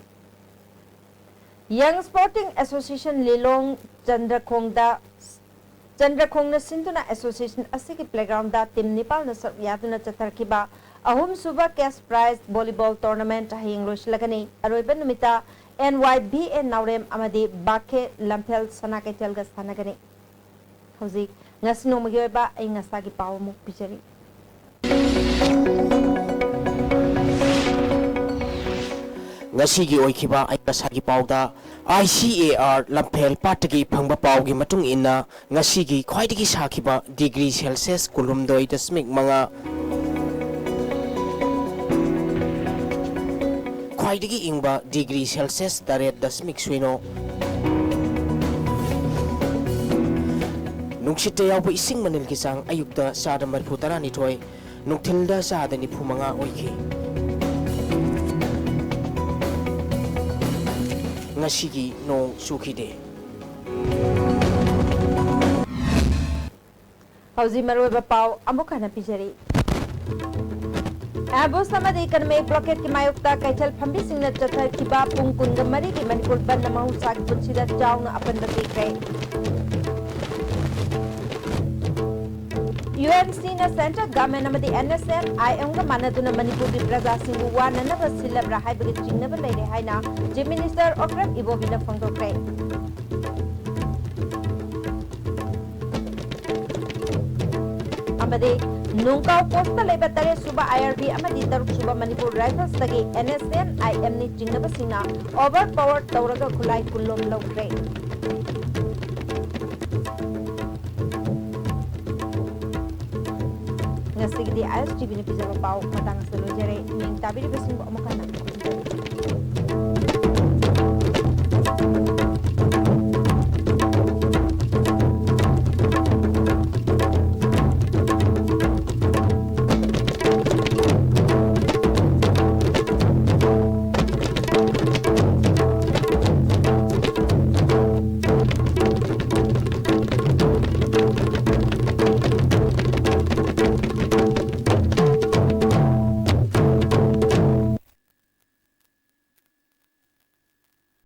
Young Sporting Association ꯂꯤꯂꯣꯡ ꯆꯟꯗ꯭ꯔꯈꯣꯡꯗ, ꯆꯟꯗ꯭ꯔꯈꯣꯡꯅ ꯁꯤꯟꯗꯨꯅ association ꯑꯁꯤꯒꯤ playgroundꯗ team ꯅꯤꯄꯥꯜꯅ ꯁꯔꯨꯛ ꯌꯥꯗꯨꯅ ꯆꯠꯊꯔꯛꯈꯤꯕ ꯑꯍꯨꯝꯁꯨꯕ cash prize volleyball tournament ꯍꯌꯦꯡ ꯂꯣꯏꯁꯤꯜꯂꯒꯅꯤ꯫ ꯑꯔꯣꯏꯕ ꯅꯨꯃꯤꯠꯇ NYBA ꯅꯥꯎꯔꯦꯝ ꯑꯃꯗꯤ ꯕꯥꯈꯦ ꯂꯝꯐꯦꯜ ꯁꯅꯥ ꯀꯩꯊꯦꯜꯒ ꯁꯥꯟꯅꯒꯅꯤ꯫ ꯍꯧꯖꯤꯛ ꯉꯁꯤ ꯅꯣꯡꯃꯒꯤ ꯑꯣꯏꯕ ꯑꯏꯪ ꯑꯁꯥꯒꯤ ꯄꯥꯎ ꯑꯃꯨꯛ ꯄꯤꯖꯔꯤ꯫ ꯉꯁꯤꯒꯤ ꯑꯣꯏꯈꯤꯕ ꯑꯏꯪ ꯑꯁꯥꯒꯤ ꯄꯥꯎꯗ, ICAR ꯂꯝꯐꯦꯜ ꯄꯥꯠꯇꯒꯤ ꯐꯪꯕ ꯄꯥꯎꯒꯤ ꯃꯇꯨꯡ ꯏꯟꯅ, ꯉꯁꯤꯒꯤ ꯈ꯭ꯋꯥꯏꯗꯒꯤ ꯁꯥꯈꯤꯕ degree Celsius ꯀꯨꯟꯍꯨꯝꯗꯣꯏ ꯗꯁꯃꯤꯛ ꯃꯉꯥ, ꯈ꯭ꯋꯥꯏꯗꯒꯤ ꯏꯪꯕ ꯗꯤꯒ꯭ꯔꯤ ꯁꯦꯜꯁꯤꯌꯁ ꯇꯔꯦꯠ ꯗꯁꯃꯤꯛ ꯁꯤꯅꯣ꯫ ꯅꯨꯡꯁꯤꯠꯇ ꯌꯥꯎꯕ ꯏꯁꯤꯡ ꯃꯅꯤꯜꯒꯤ ꯆꯥꯡ ꯑꯌꯨꯛꯇ ꯆꯥꯗ ꯃꯔꯤꯐꯨ ꯇꯔꯥꯅꯤꯊꯣꯏ, ꯅꯨꯡꯊꯤꯜꯗ ꯆꯥꯗ ꯅꯤꯐꯨ ꯃꯉꯥ ꯑꯣꯏꯈꯤ꯫ ꯉꯁꯤꯒꯤ ꯅꯣꯡ ꯆꯨꯈꯤꯗꯦ꯫ ꯍꯧꯖꯤꯛ ꯃꯔꯨꯑꯣꯏꯕ ꯄꯥꯎ ꯑꯃꯨꯛ ꯍꯟꯅ ꯄꯤꯖꯔꯤ꯫ ꯑꯦꯝꯕꯨꯁ ꯑꯃꯗꯤ ꯀꯟꯃꯦ ꯕ꯭ꯂꯣꯀꯦꯠꯀꯤ ꯃꯥꯌꯣꯛꯇ ꯀꯩꯊꯦꯜ ꯐꯝꯕꯤꯁꯤꯡꯅ ꯆꯠꯊꯈꯤꯕ ꯄꯨꯡ ꯀꯨꯟꯒ ꯃꯔꯤꯒꯤ ꯃꯅꯤꯄꯨꯔ ꯕꯟꯗ ꯃꯍꯧꯁꯥꯒꯤ ꯄꯨꯟꯁꯤꯗ ꯆꯥꯎꯅ ꯑꯄꯟꯕ ꯄꯤꯈ꯭ꯔꯦ꯫ ꯌꯨ-ꯑꯦꯟ-ꯁꯤꯅ ꯁꯦꯟꯇ꯭ꯔꯦꯜ ꯒꯚꯔꯟꯃꯦꯟꯠ ꯑꯃꯗꯤ ꯑꯦꯟ-ꯑꯦꯁ-ꯑꯦꯟ-ꯑꯥꯏ-ꯑꯦꯝꯒ ꯃꯥꯟꯅꯗꯨꯅ ꯃꯅꯤꯄꯨꯔꯒꯤ ꯄ꯭ꯔꯖꯥꯁꯤꯡꯕꯨ ꯋꯥꯅꯅꯕ ꯁꯤꯜꯂꯕ꯭ꯔꯥ ꯍꯥꯏꯕꯒꯤ ꯆꯤꯡꯅꯕ ꯂꯩꯔꯦ ꯍꯥꯏꯅ ꯆꯤꯐ ꯃꯤꯅꯤꯁꯇꯔ ꯑꯣꯀ꯭ꯔꯝ ꯏꯕꯣꯕꯤꯅ ꯐꯣꯡꯗꯣꯛꯈ꯭ꯔꯦ꯫ ꯑꯃꯗꯤ ꯅꯨꯡꯀꯥꯎ ꯄꯣꯁꯇ ꯂꯩꯕ ꯇꯔꯦꯠ ꯁꯨꯕ ꯑꯥꯏ ꯑꯥꯔ ꯕꯤ ꯑꯃꯗꯤ ꯇꯔꯨꯛ ꯁꯨꯕ ꯃꯅꯤꯄꯨꯔ ꯔꯥꯏꯐꯜꯁꯇꯒꯤ ꯑꯦꯟ-ꯑꯦꯁ-ꯑꯦꯟ-ꯑꯥꯏ-ꯑꯦꯝꯅꯤ ꯆꯤꯡꯅꯕꯁꯤꯡꯅ ꯑꯣꯚꯔ ꯄꯥꯋꯔ ꯇꯧꯔꯒ ꯈꯨꯠꯂꯥꯏ ꯀꯨꯟꯂꯣꯝ ꯂꯧꯈ꯭ꯔꯦ꯫ ꯉꯁꯤꯒꯤꯗꯤ ꯑꯥꯏ ꯑꯦꯁ ꯇꯤ ꯚꯤꯅ ꯄꯤꯖꯕ ꯄꯥꯎ ꯃꯇꯥꯡ ꯑꯁꯤꯗ ꯂꯣꯏꯖꯔꯦ꯫ ꯃꯤꯡ ꯇꯥꯕꯤꯔꯤꯕꯁꯤꯡꯕꯨ ꯑꯃꯨꯛ ꯍꯟꯅ ꯈꯨꯔꯨꯝꯖꯔꯤ꯫